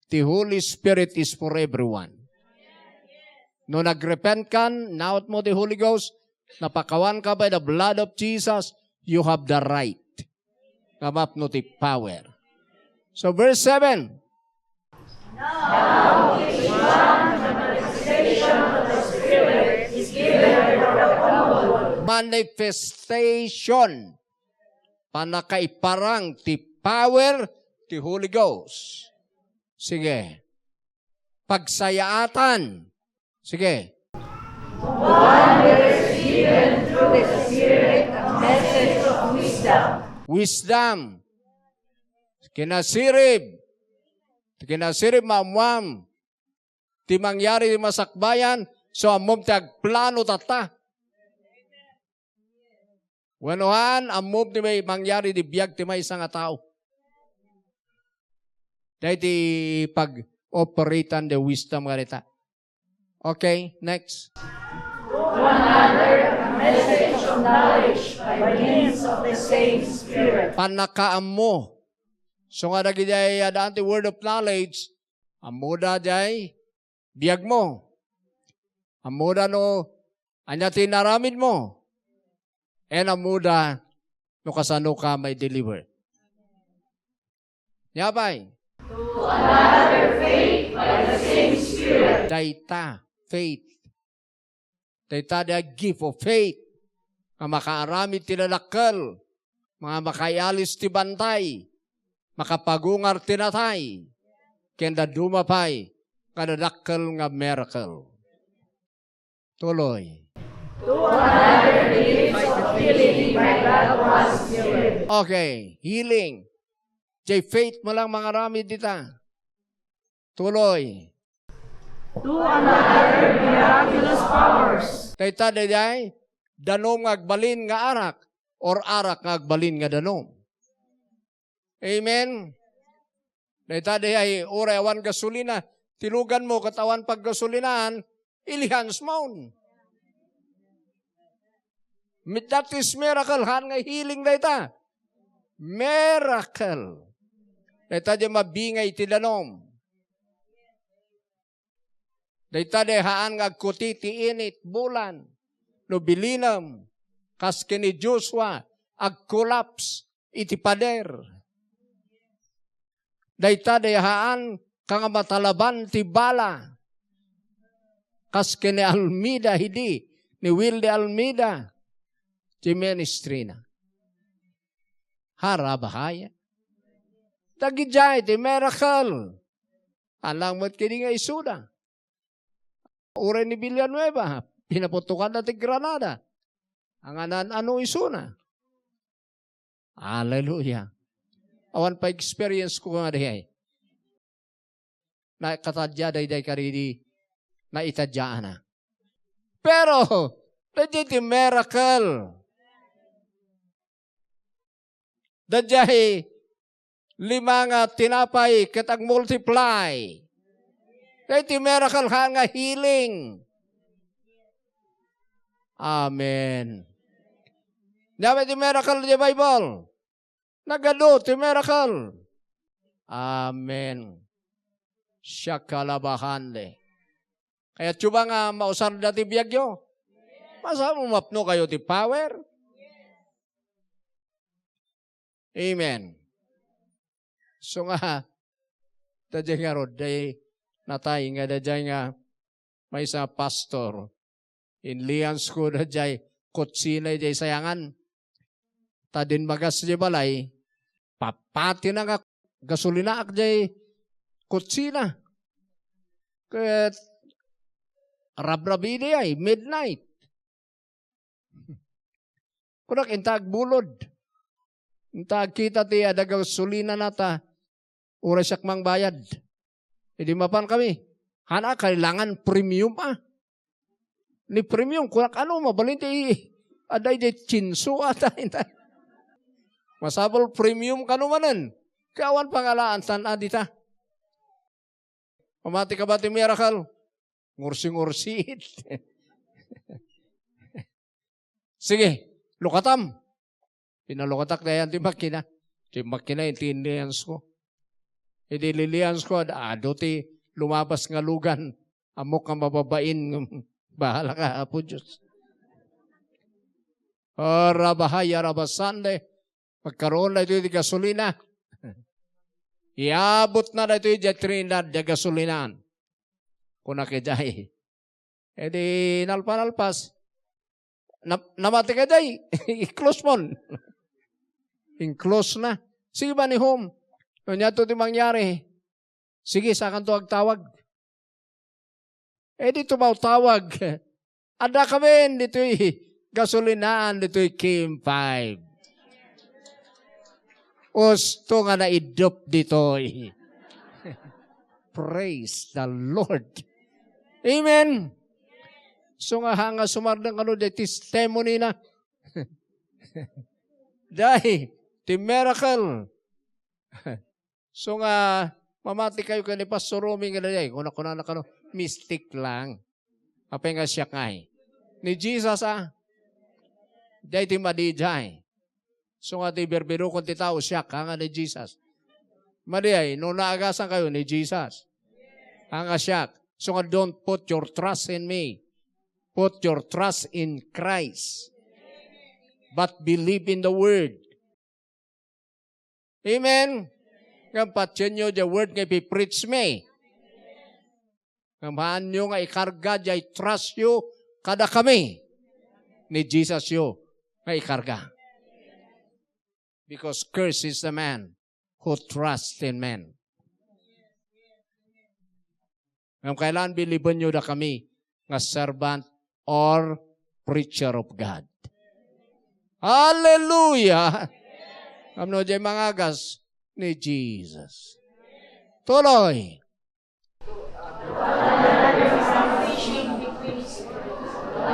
the Holy Spirit is for everyone. No nagrepent kan, nawat mo ti Holy Ghost, napakawan ka by the blood of Jesus, you have the right. Nga mapno ti power. So verse seven. Now, each one the manifestation of the Spirit is given for the common good. Manifestation. Pannakaiparang ti power ti Holy Ghost. Sige. Pagsayaatan. Sige. One bears given through the Spirit a message of wisdom. Wisdom. Kinasirib. Kinasirib, maammuam. Ti mangyari ti masakbayan, so ammom ti agplano tatta. Wenno haan, ammom ti may mangyari di biag ti maysa nga tao. Daydi pag-operatean the wisdom nga dita. Okay, next. To another, a message of knowledge by means of the same Spirit. Pannakaammo. So nga dagiti ay adaan ti word of knowledge, ammoda jay biagmo. Ammoda no ania ti inaramidmo. And ammoda no kasano ka may deliver. Nia pay? To another faith by the same Spirit. Dayta, faith. Dayta the gift of faith. Nga makaaramid ti dadakkel. Nga makaialis ti bantay. Makapagungar ti natay. Ken dadduma pay nga dadakkel nga miracle. Tuloy. To another the gifts of healing by God who has given. Okay, healing. Jay faith mo lang mangaramid dita. Tuloy. To another miraculous powers. Dayta, daydiay, danum nga agbalin nga arak, or arak nga agbalin nga danum. Amen? Dayta, dayay, uray awan gasolina, ti luganmo ket awan paggasolinaan, ilihans mon. Mi-, that is miracle, haan nga healing dayta. Miracle. Dayta di mabingay ti danum. Dayta di haan nga agkuti ti init, bulan. No bilinem, kas ken ni Joshua, agkolaps iti pader. Dayta di haan ka nga matalaban ti bala. Kas ken ni Almeida idi, ni Will de Almeida, ti ministry na. Harabahaya. Dagidiay ti miracle. Alang met kidi nga isuna. Uray ni Villanueva, pinaputokanna ti Granada. Ang anan-ano isuna. Hallelujah. Awan pa experience ko nga diay. Nakatadia daydiay kadidi, naitadiaanna. Pero, daydiay ti miracle. Daydiay lima nga tinapay ket agmultiply. Daydiay ti miracle haan nga healing. Amen. Daydiay ti miracle ti Bible. Nagadu ti miracle. Amen. Siya kalabahande. Kayatyo ba nga mausarda ti biagyo? Masapul mapno kayo ti power. Amen. So nga, daydiay ngarud, daydiay natay nga daydiay nga maysa a pastor. Inliansko daydiay kutsina idiay sayangan. Ta dimmagas idiay balay, papatina nga gasolinaak idiay kutsina. Ket rabrabiidiay, midnight. Kunak, inta agbulod. Inta agkita ti adda gasolinana ta uray siak mangbayad. Idi mapan kami, "Haan a, kailangan premium a." Ni premium, kunak, "Ano, mabalin ti adda idiay tsinso ata." Masapul premium kano manen. Kaya awan pangalaan tan a dita. Mamati ka ba ti miracle? Ngursi-ngursit. Sige, lukatam. Pinalukatak dayan ti makina. Ti makina, inti inliansko. Idi liliansko, ad-, adu ti lumabas nga lugan. Ammok nga mababain, bahala ka, Apo Diyos. Arabahaya, arabasande. Pagkaroon na ito ti gasolina. Iabot na ito ti Trinidad, ti gasolinaan. Kunak idiay. E di nalpa-nalpas. Na-, namati ka idiay. I-close mon. In-close na. Sige ba ni home? Ania to ti mangyari? Sige, sakanto agtawag. E di tumawtawag. Adda kami ditoy gasolinaan ditoy Kim five. Usto nga naidup ditoy. Praise the Lord. Amen. So nga, ha nga sumardeng kano, the testimony na. Dai, ti miracle. So nga, mamati kayo ken ni Pastor Romy nga dayay, kuna-, kunana kano, "Mistake lang." Apay nga siak ngay? Ni Jesus, ah. Dayay ti madi dayay. So nga ti birbirokon ti tao, siak, haan nga ni Jesus. Madi ay, no naagasan kayo ni Jesus. Haan nga siak. So nga, don't put your trust in me. Put your trust in Christ. But believe in the word. Amen? Ngem patienyo, the word nga ipipreach mi. Ngem haanyo nga ikarga jay trust yo kadakami ni Jesus yo nga ikarga. Because cursed is the man who trusts in man. Ngem kailangan bilibenyo dakami nga servant or preacher of God. Hallelujah! Ngem no jay mangagas ni Jesus. Tuloy.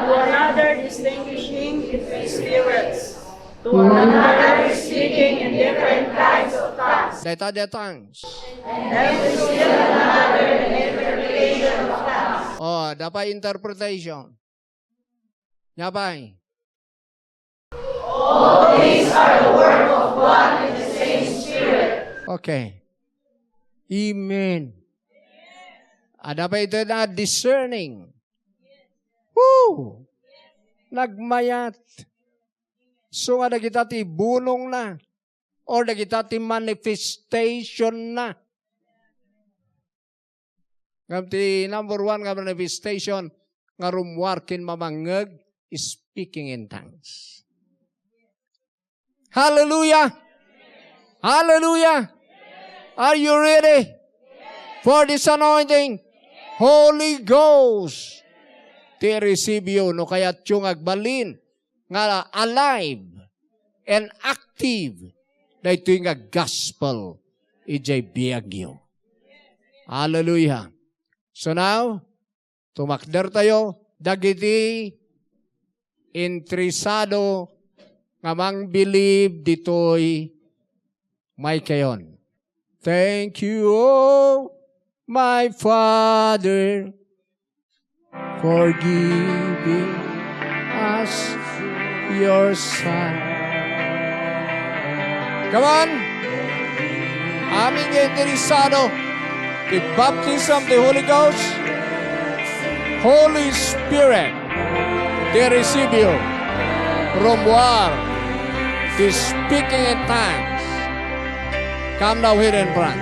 To another distinguishing between spirits. To another speaking in different kinds of tongues. Dayta the tongues. And to still another the interpretation of tongues. Oh, dapay interpretation. Ania pay? All these are the work of one and the same Spirit. Okay. Amen. Adda pay ita na discerning. Woo! Nagmayat. So nga dagita ti bunong na or dagita ti manifestation na. Ngem ti number one nga manifestation nga rummuar ken mamangngeg, speaking in tongues. Hallelujah! Hallelujah! Are you ready for this anointing? Holy Ghost, ti receive you no kayatyo nga agbalin nga alive and active daytoy nga gospel idiay biagyo. Hallelujah. So now, tumakder tayo dagiti interesado nga mangbilib ditoy maikayon. Thank you, oh my Father, for giving us your Son. Come on. Amin nga interesado ti baptism ti Holy Ghost, Holy Spirit, they receive you. From war, the speaking in tongues. Come now here in front.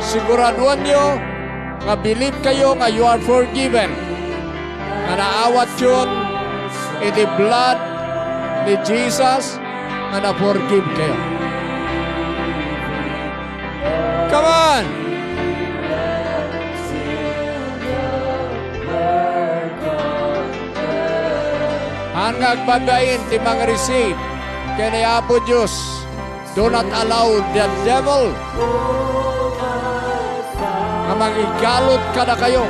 Siguraduanyo nga believe kayo nga you are forgiven. Nga naawatyon iti blood ni Jesus nga na-forgive kayo. Come on! Haan nga agbabain ti mangreceive ken ni Apo Dios. Do not allow the devil nga mangigalut kadakayo.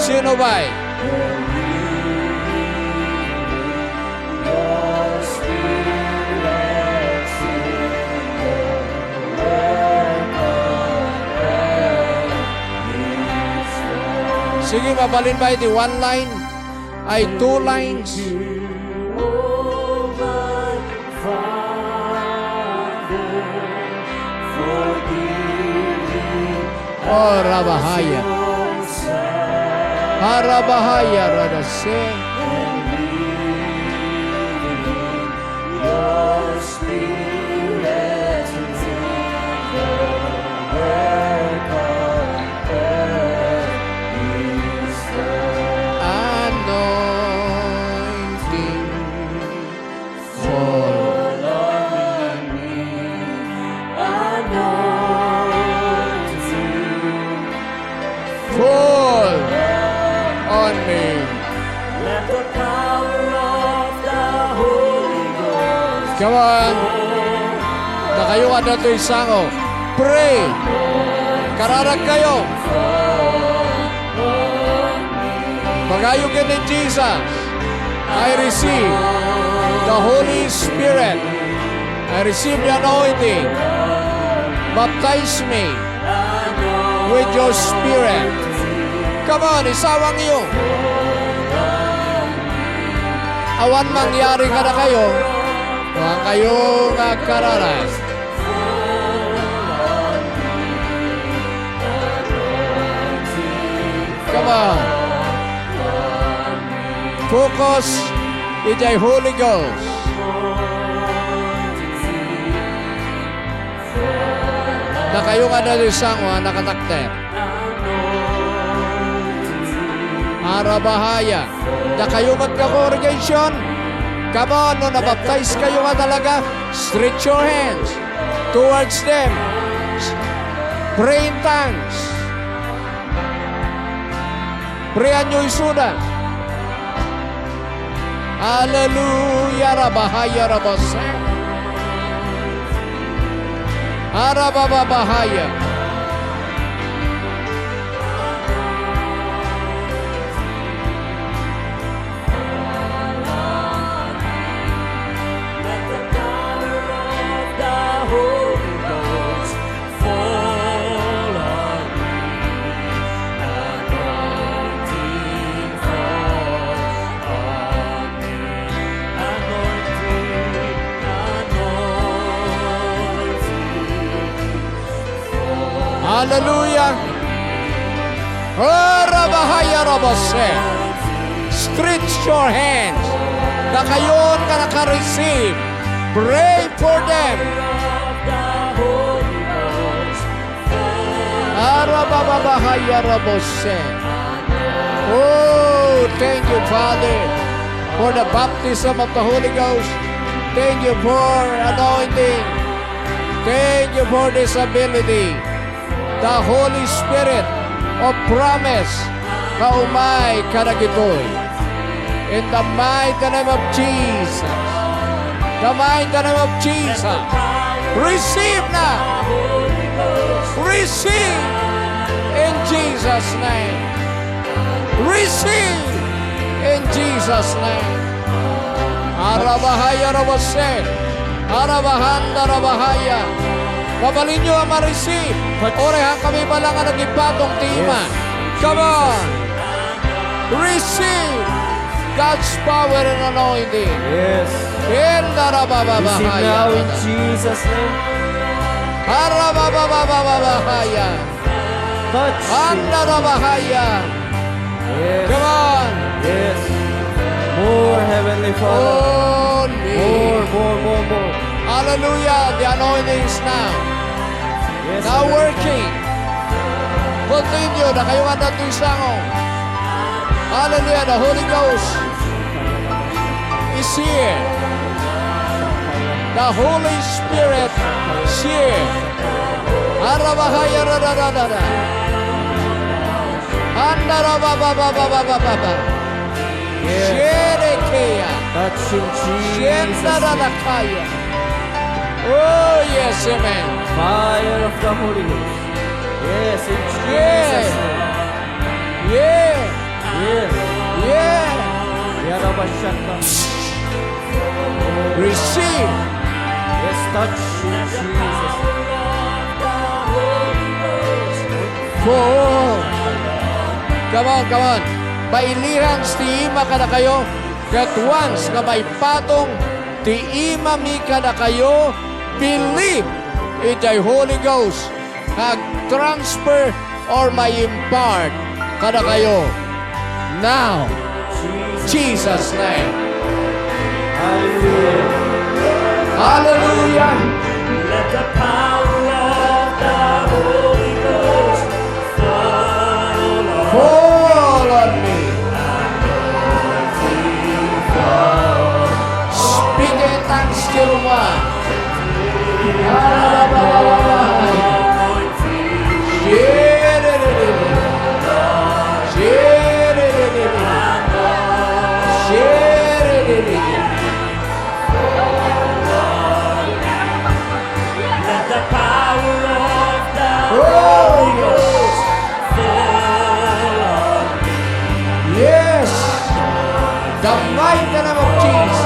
Sino bay? Sige, mabalin ba iti one line? Ay, two lines. Oh, Rabahaya. Ah, Rabahaya, Radase. Anointing. Fall on me. Anointing. Fall on me. Let the power of the Holy Ghost. Come on. Dakayo nga adda toy sango. Pray. Kararag kayo. Ibagayo ken ni Jesus, "I receive the Holy Spirit. I receive the anointing. Baptize me with your Spirit." Come on, isawangyo. Awan mangyari kadakayo, no kayo nga agkararag. Come on. Focus idiay Holy Ghost. Dakayo nga adda toy sango a nakatakder. Arabahaya. Dakayo met nga congregation. Come on, no nabaptize kayo nga talaga, stretch your hands towards them. Pray in tongues. Prayanyo isuda. Hallelujah, Rabahaya, Rabase. Arabababahaya. Fall on me, anointing fall on me, anointing, anointing fall. Hallelujah. Oh, Rabahaya Rabase. Stretch your hands. Dakayon nga naka-receive. Pray for them. Arabababahaya Rabose. Oh, thank you, Father, for the baptism of the Holy Ghost. Thank you for anointing. Thank you for this ability. The Holy Spirit of promise nga umay kadagitoy. In the mighty name of Jesus. The mighty name of Jesus. Receive now. Receive in Jesus' name. Receive in Jesus' name. Arabahaya rabase. Arabahanda rabahaya. Mabalinyo a ma-receive. Touch. Uray, haan kami bala nga nagipatong ti ima. Yes. Come on. Jesus' name. Receive God's power and anointing. Yes. Enda rabababahaya. Receive now in Jesus' name. Arababababahaya. Touch. Anda rabahaya. Yes. Come on. Yes. More, Heavenly Father. Only. More, more, more, more. Hallelujah. The anointing is now. Yes, now Heavenly working. Father. Continue. Dakayo nga datoy sango. Hallelujah. The Holy Ghost is here. The Holy Spirit is here. Arabahaya radadadada. Andarababababababa. Yes. Sherekea. Touch in Jesus' name. Shendaradakaya. Oh, yes, amen. Fire of the Holy Ghost. Yes, in Jesus' name. Yeah. Yes. Yeah. Yarabashaka. Receive. Yes, touch in Jesus' name. For, come on, come on. Mailihans ti ima kadakayo, ket once nga maipatong ti imami kadakayo, believe idiay Holy Ghost nga ag-transfer or ma-impart kadakayo. Now, Jesus' name. Hallelujah. Hallelujah. Let the power of the Holy Ghost fall on me. Fall on me. Anointing fall. Speak in tongues, Jehovah. Let the power of the Holy Ghost fall on me. Yes. The mighty name of Jesus.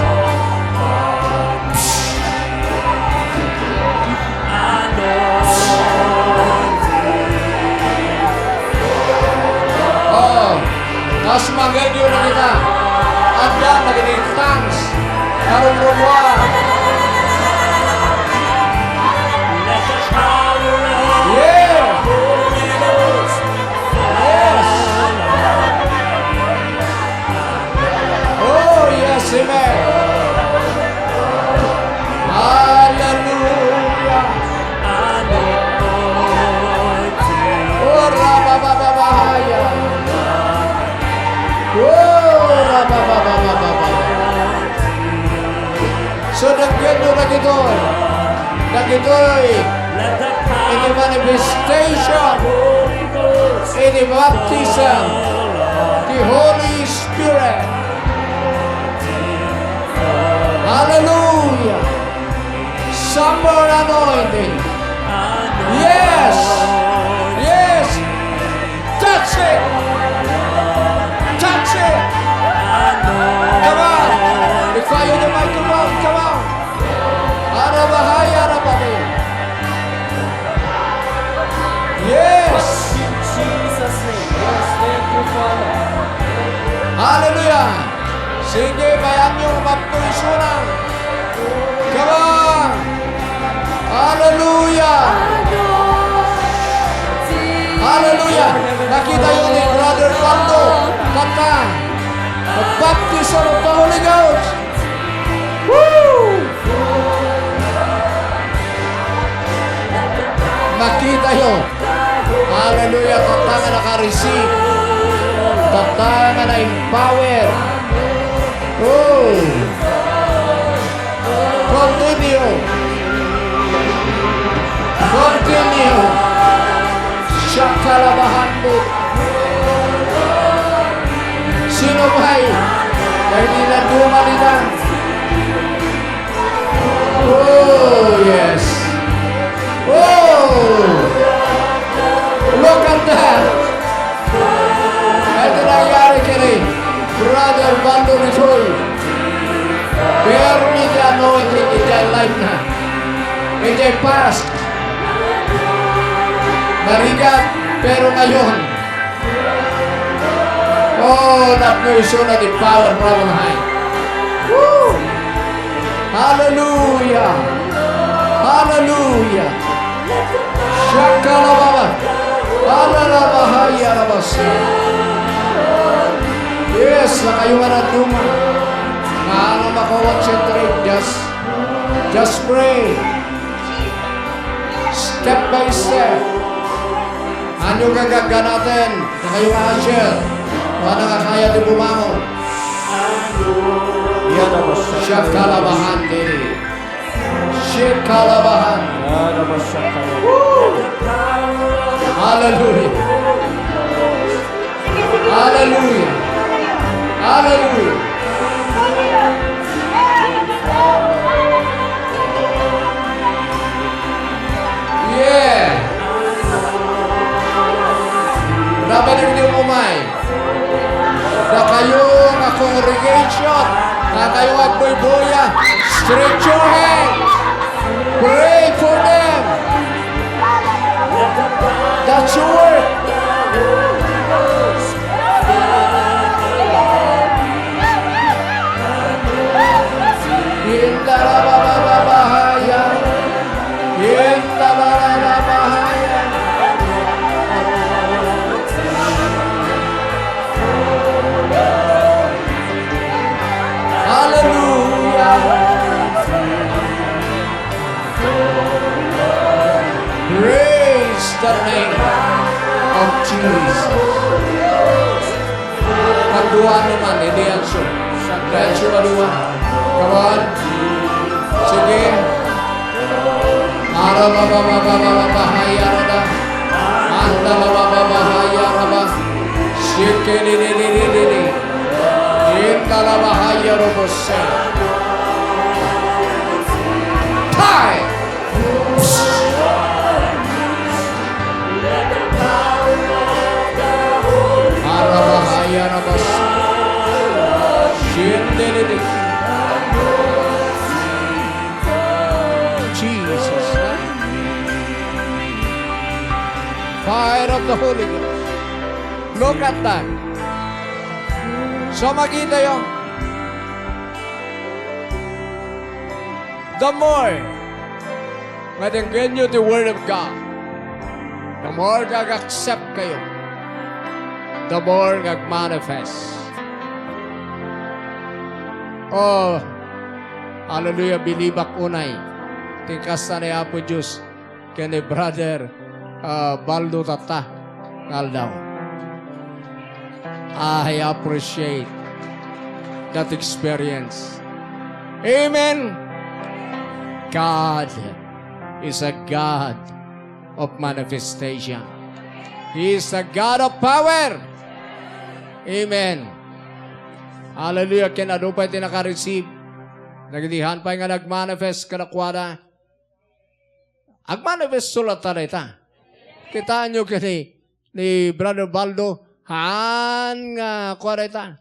Oh, kas maganyo na kita. Adda dagiti tongues. Karumrumuar. Yeah. Yes. Oh, yes, amen. Hallelujah. Oh, rababababahaya. Oh, rabababababahaya. So, dagitoy, dagitoy, dagitoy iti manifestation, iti baptism, ti Holy Spirit. Hallelujah. Some more anointing. Yes. Yes. Touch it. Touch it. Come on. Require the microphone. Come on. Arabahai, arabahai. Yes. In Jesus' name. Yes, thank you, Father. Hallelujah. Sige, bayaan niyo, umapto isuna. Come on. Hallelujah. Hallelujah. Nakita niyo ni Brother Pando. Kanta. The baptism of the Holy Ghost. Woo! Makita yo. Hallelujah. Tatta nga naka-receive. Tatta nga na-empower. Oh. Continue. Continue. Shakalabahan mo. Sino pa'y? Dahil nila dumalita. Oh, yes. Oh! Look at that! Ito nangyari kini Brother Baldo Risoy. Pero may anointing in their life na. In their past. Narigat, pero ngayon, Oh, that person of the power from on high. Woo! Hallelujah! Hallelujah! Shakalababa! Alalabahaya rabasa! Yes, nakayo nga naduma. Nga ano makawan siyempre, just, just pray. Step by step. Ano nga gaganaten? Nakayo nga usher. Ano nga kaya ti bumangon? Yan ang Shakalabahan, baby. Shakalabahan. Yan ang Shakalabahan. Woo! Hallelujah. Hallelujah. Hallelujah. Yeah. Dapat hindi umay. Dakayo nga congregation, dakayo agbuybuya, stretch your hand. Pray for them. That's your work. Indarabababahaya. Indarabababahaya. Hallelujah. Praise the name of Jesus. Pagduano man, hindi yan siya. Diretso kaliwa. Come on. Sige. Arababababababahaya rada. Andalabababahaya raba. Shikidididididi. Indalabahaya robose. Time. Arabahaya rabas. Shindelebe. Jesus. Fire of the Holy Ghost. Look at that. So, makita yo. The more nga denggenyo ti Word of God, the more nga ag-accept kayo, the more nga ag-manifest. Oh, hallelujah, bilibak unay. Ti kasta ni Apo Diyos ken ni Brother, ah, Baldo tatta nga aldaw. I appreciate that experience. Amen. God is a God of manifestation. He is a God of power. Amen. Hallelujah. Ken adu pay ti naka-receive dagiti han pay nga nagmanifest kadakuada. Agmanifesto latta dayta. Kitaenyo ken ni, ni Brother Baldo, haan nga kua dayta.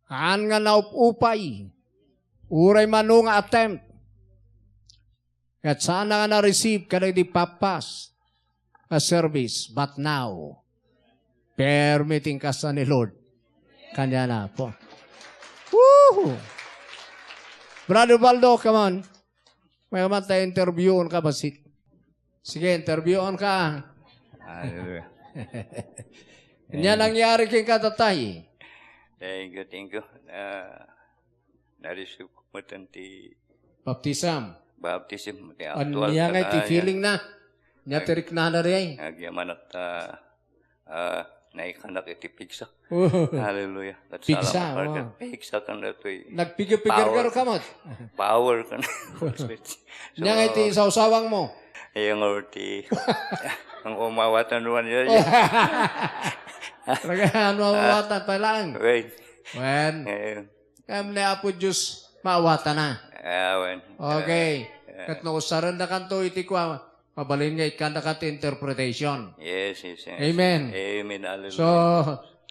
Haan nga naup-upay. Uray mano nga attempt. Ket saanna nga na-receive kadagiti pappas nga service. But now, permi ti inkasta ni Lord. Kaniana po. Woohoo! Brother Baldo, come on. May man tayo interviewon ka, basit. Sige, interviewon ka. Hallelujah. Ania nangyari kenka, tatay? Thank you, thank you. Ah, na-receive ko met ti Baptism. Baptism, ti actual Ania nga iti feeling na? Ania ti riknana diay? Agyaman at, ah, ah, Naikanak iti pigsa. Hallelujah. Ket pigsa, salamat, oh. Ket pigsa kan datoy. Nagpiger-piger ka, Rod, kamot? Power kan. Nya nga iti sawsawang mo? Iya nga ti. Ang umawatan nuan yun. Talaga, ano mawatan pa lang? Wait. Wen. Eh, Ngem ni Apo Dios maawatana. Amen. Okay. Eh, eh. Ket no usarenda kanto iti kua, mabalin nga ikkanda kanto interpretation. Yes, yes, yes. Amen. Amen. Hallelujah. So,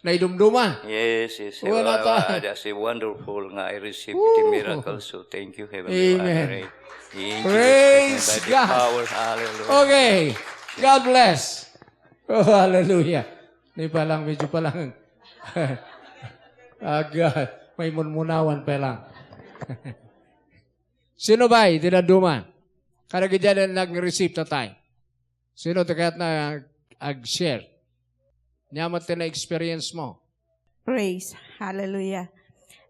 naidumduma. Yes, yes. Wala ta. Ah, that's a wonderful nga I receive the miracle. So, thank you, Heavenly Father. Amen. Praise God. Power. Hallelujah. Okay. God bless. Oh, hallelujah. Ni pa lang, medyo pa lang. Aga, may munmunawan pa lang. Sino ba iti dadduma? Kadagiti nag-receive ta tayo. Sino ti kayat na ag-share? Nia met ti na-experience mo? Praise. Hallelujah.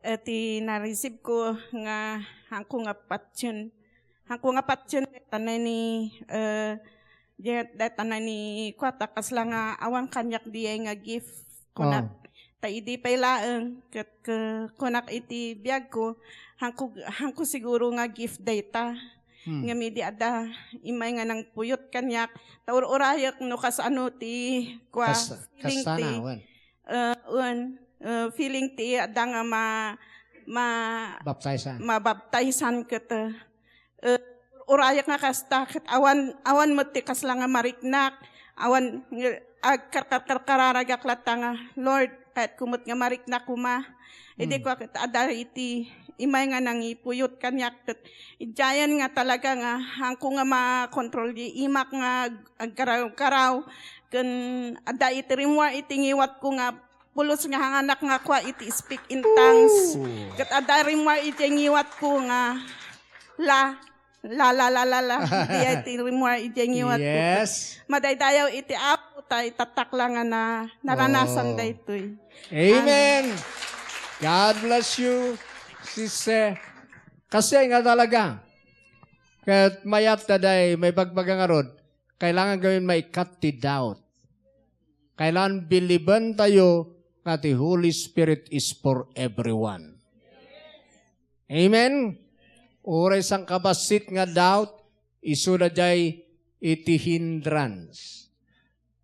Eh, ti na-receive ko nga hangko nga patyon. Hangko nga patyon, tanay ni, eh, Jet, dayta na ni kuata, kasla nga awan kaniak diay nga gift, kunak. Oh. Ta idi pay laeng, ket, ke-, kunak iti biag ko, hangko, hangko siguro nga gift dayta. Hmm. Ngem idi adda, immay nga nangpuyot kaniak, ta ur-urayek no kasano ti kua, kas-, feeling ti, kasana, wen. Eh, wen, eh, feeling ti adda nga ma-, ma-, Baptizan. Mabaptizan ket, eh, eh, ur-urayek nga kasta, ket awan, awan met ti kasla nga mariknak, awan nga agkarkarkarkararagak latta nga, "Lord, kayatko met nga mariknak koma." Idi kua ket adda iti immay nga nangipuyot kaniak, ket idiayen nga talaga nga hangko nga makontrol di imak nga ag-, agkaraw-karaw, ken adda iti rimmuar iti ngiwatko nga pulos nga hanganak nga kua iti speak in tongues. Ooh. Ket adda rimmuar iti ngiwatko nga la, la, la, la, la, la. Di iti rimmuar iti ngiwatko. Yes. Madaydayaw iti Apo ta itatakla nga na, naranasan daytoy. Amen. God bless you, sister. Kasi nga talaga, ket mayat ta day, may pagpagangarod, kailangan gawin maikat ti doubt. Kailangan bilibentayo nga ti Holy Spirit is for everyone. Amen? Uray sangkabassit nga doubt, isu daydiay iti hindrance.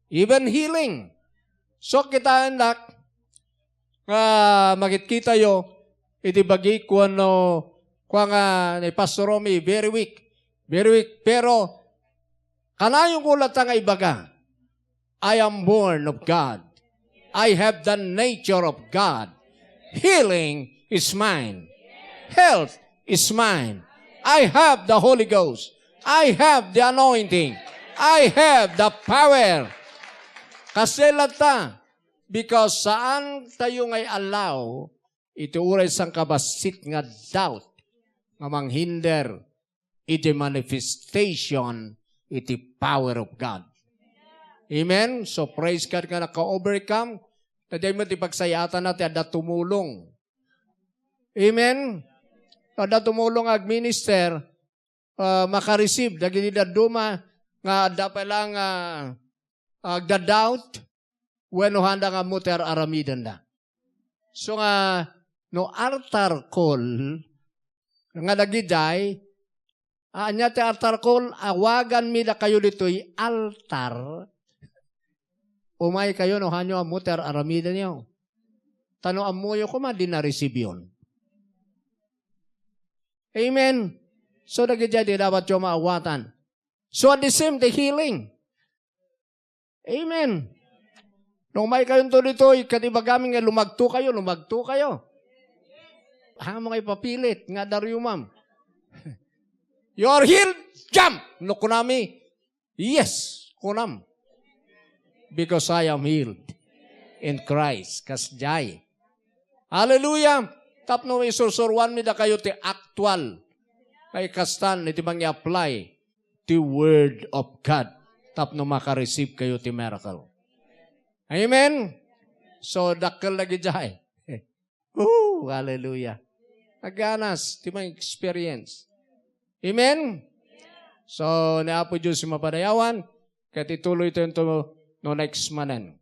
Even healing. So, kitaendak nga makitkitayo iti bagi kuano, kua nga ni Pastor Romy, very weak. Very weak. Pero, kanayon ko latta nga ibaga, I am born of God. I have the nature of God. Healing is mine. Health is mine. I have the Holy Ghost. I have the anointing. I have the power. Kasi latta, because saan tayo ngay allow iti uray sangkabassit nga doubt nga manghinder iti manifestation iti power of God. Amen? So, praise God nga naka-overcome. Daydiay met ti pagsayaatan na ti adda tumulong. Amen? Adda tumulong nga agminister, ah, makareceive dagiti dadduma nga adda pay lang, ah, agda-doubt, wenno handa nga ammo ti ar-aramidenda. So nga, no altar call, nga dagidiay, ah, ania ti altar call, awaganmi dakayo ditoy altar, umaykayo no hanyo ammo ti ar-aramidenyo. Ta no ammoyo koma, di na-receive yon. Amen. So, dagidiay ti dapatyo maawatan. So, at the same, the healing. Amen. No umaykayonto ditoy, ket ibagami nga lumagtokayo, lumagtokayo. Amo nga ipapilit nga adda riyumam. "You are healed, jump!" No kunami, "Yes," kunam. "Because I am healed in Christ." Kasdiay. Hallelujah! Tapno isursuruanmi dakayo ti actual nga ikastan iti mangi-apply ti Word of God tapno maka-receive kayo ti miracle. Amen? So, dakkel dagidiay. Oh, hallelujah. Aganas, ti mang-experience. Amen? So, ni Apo Dios ti mapadayawan, ket ituloy tayo no next manen.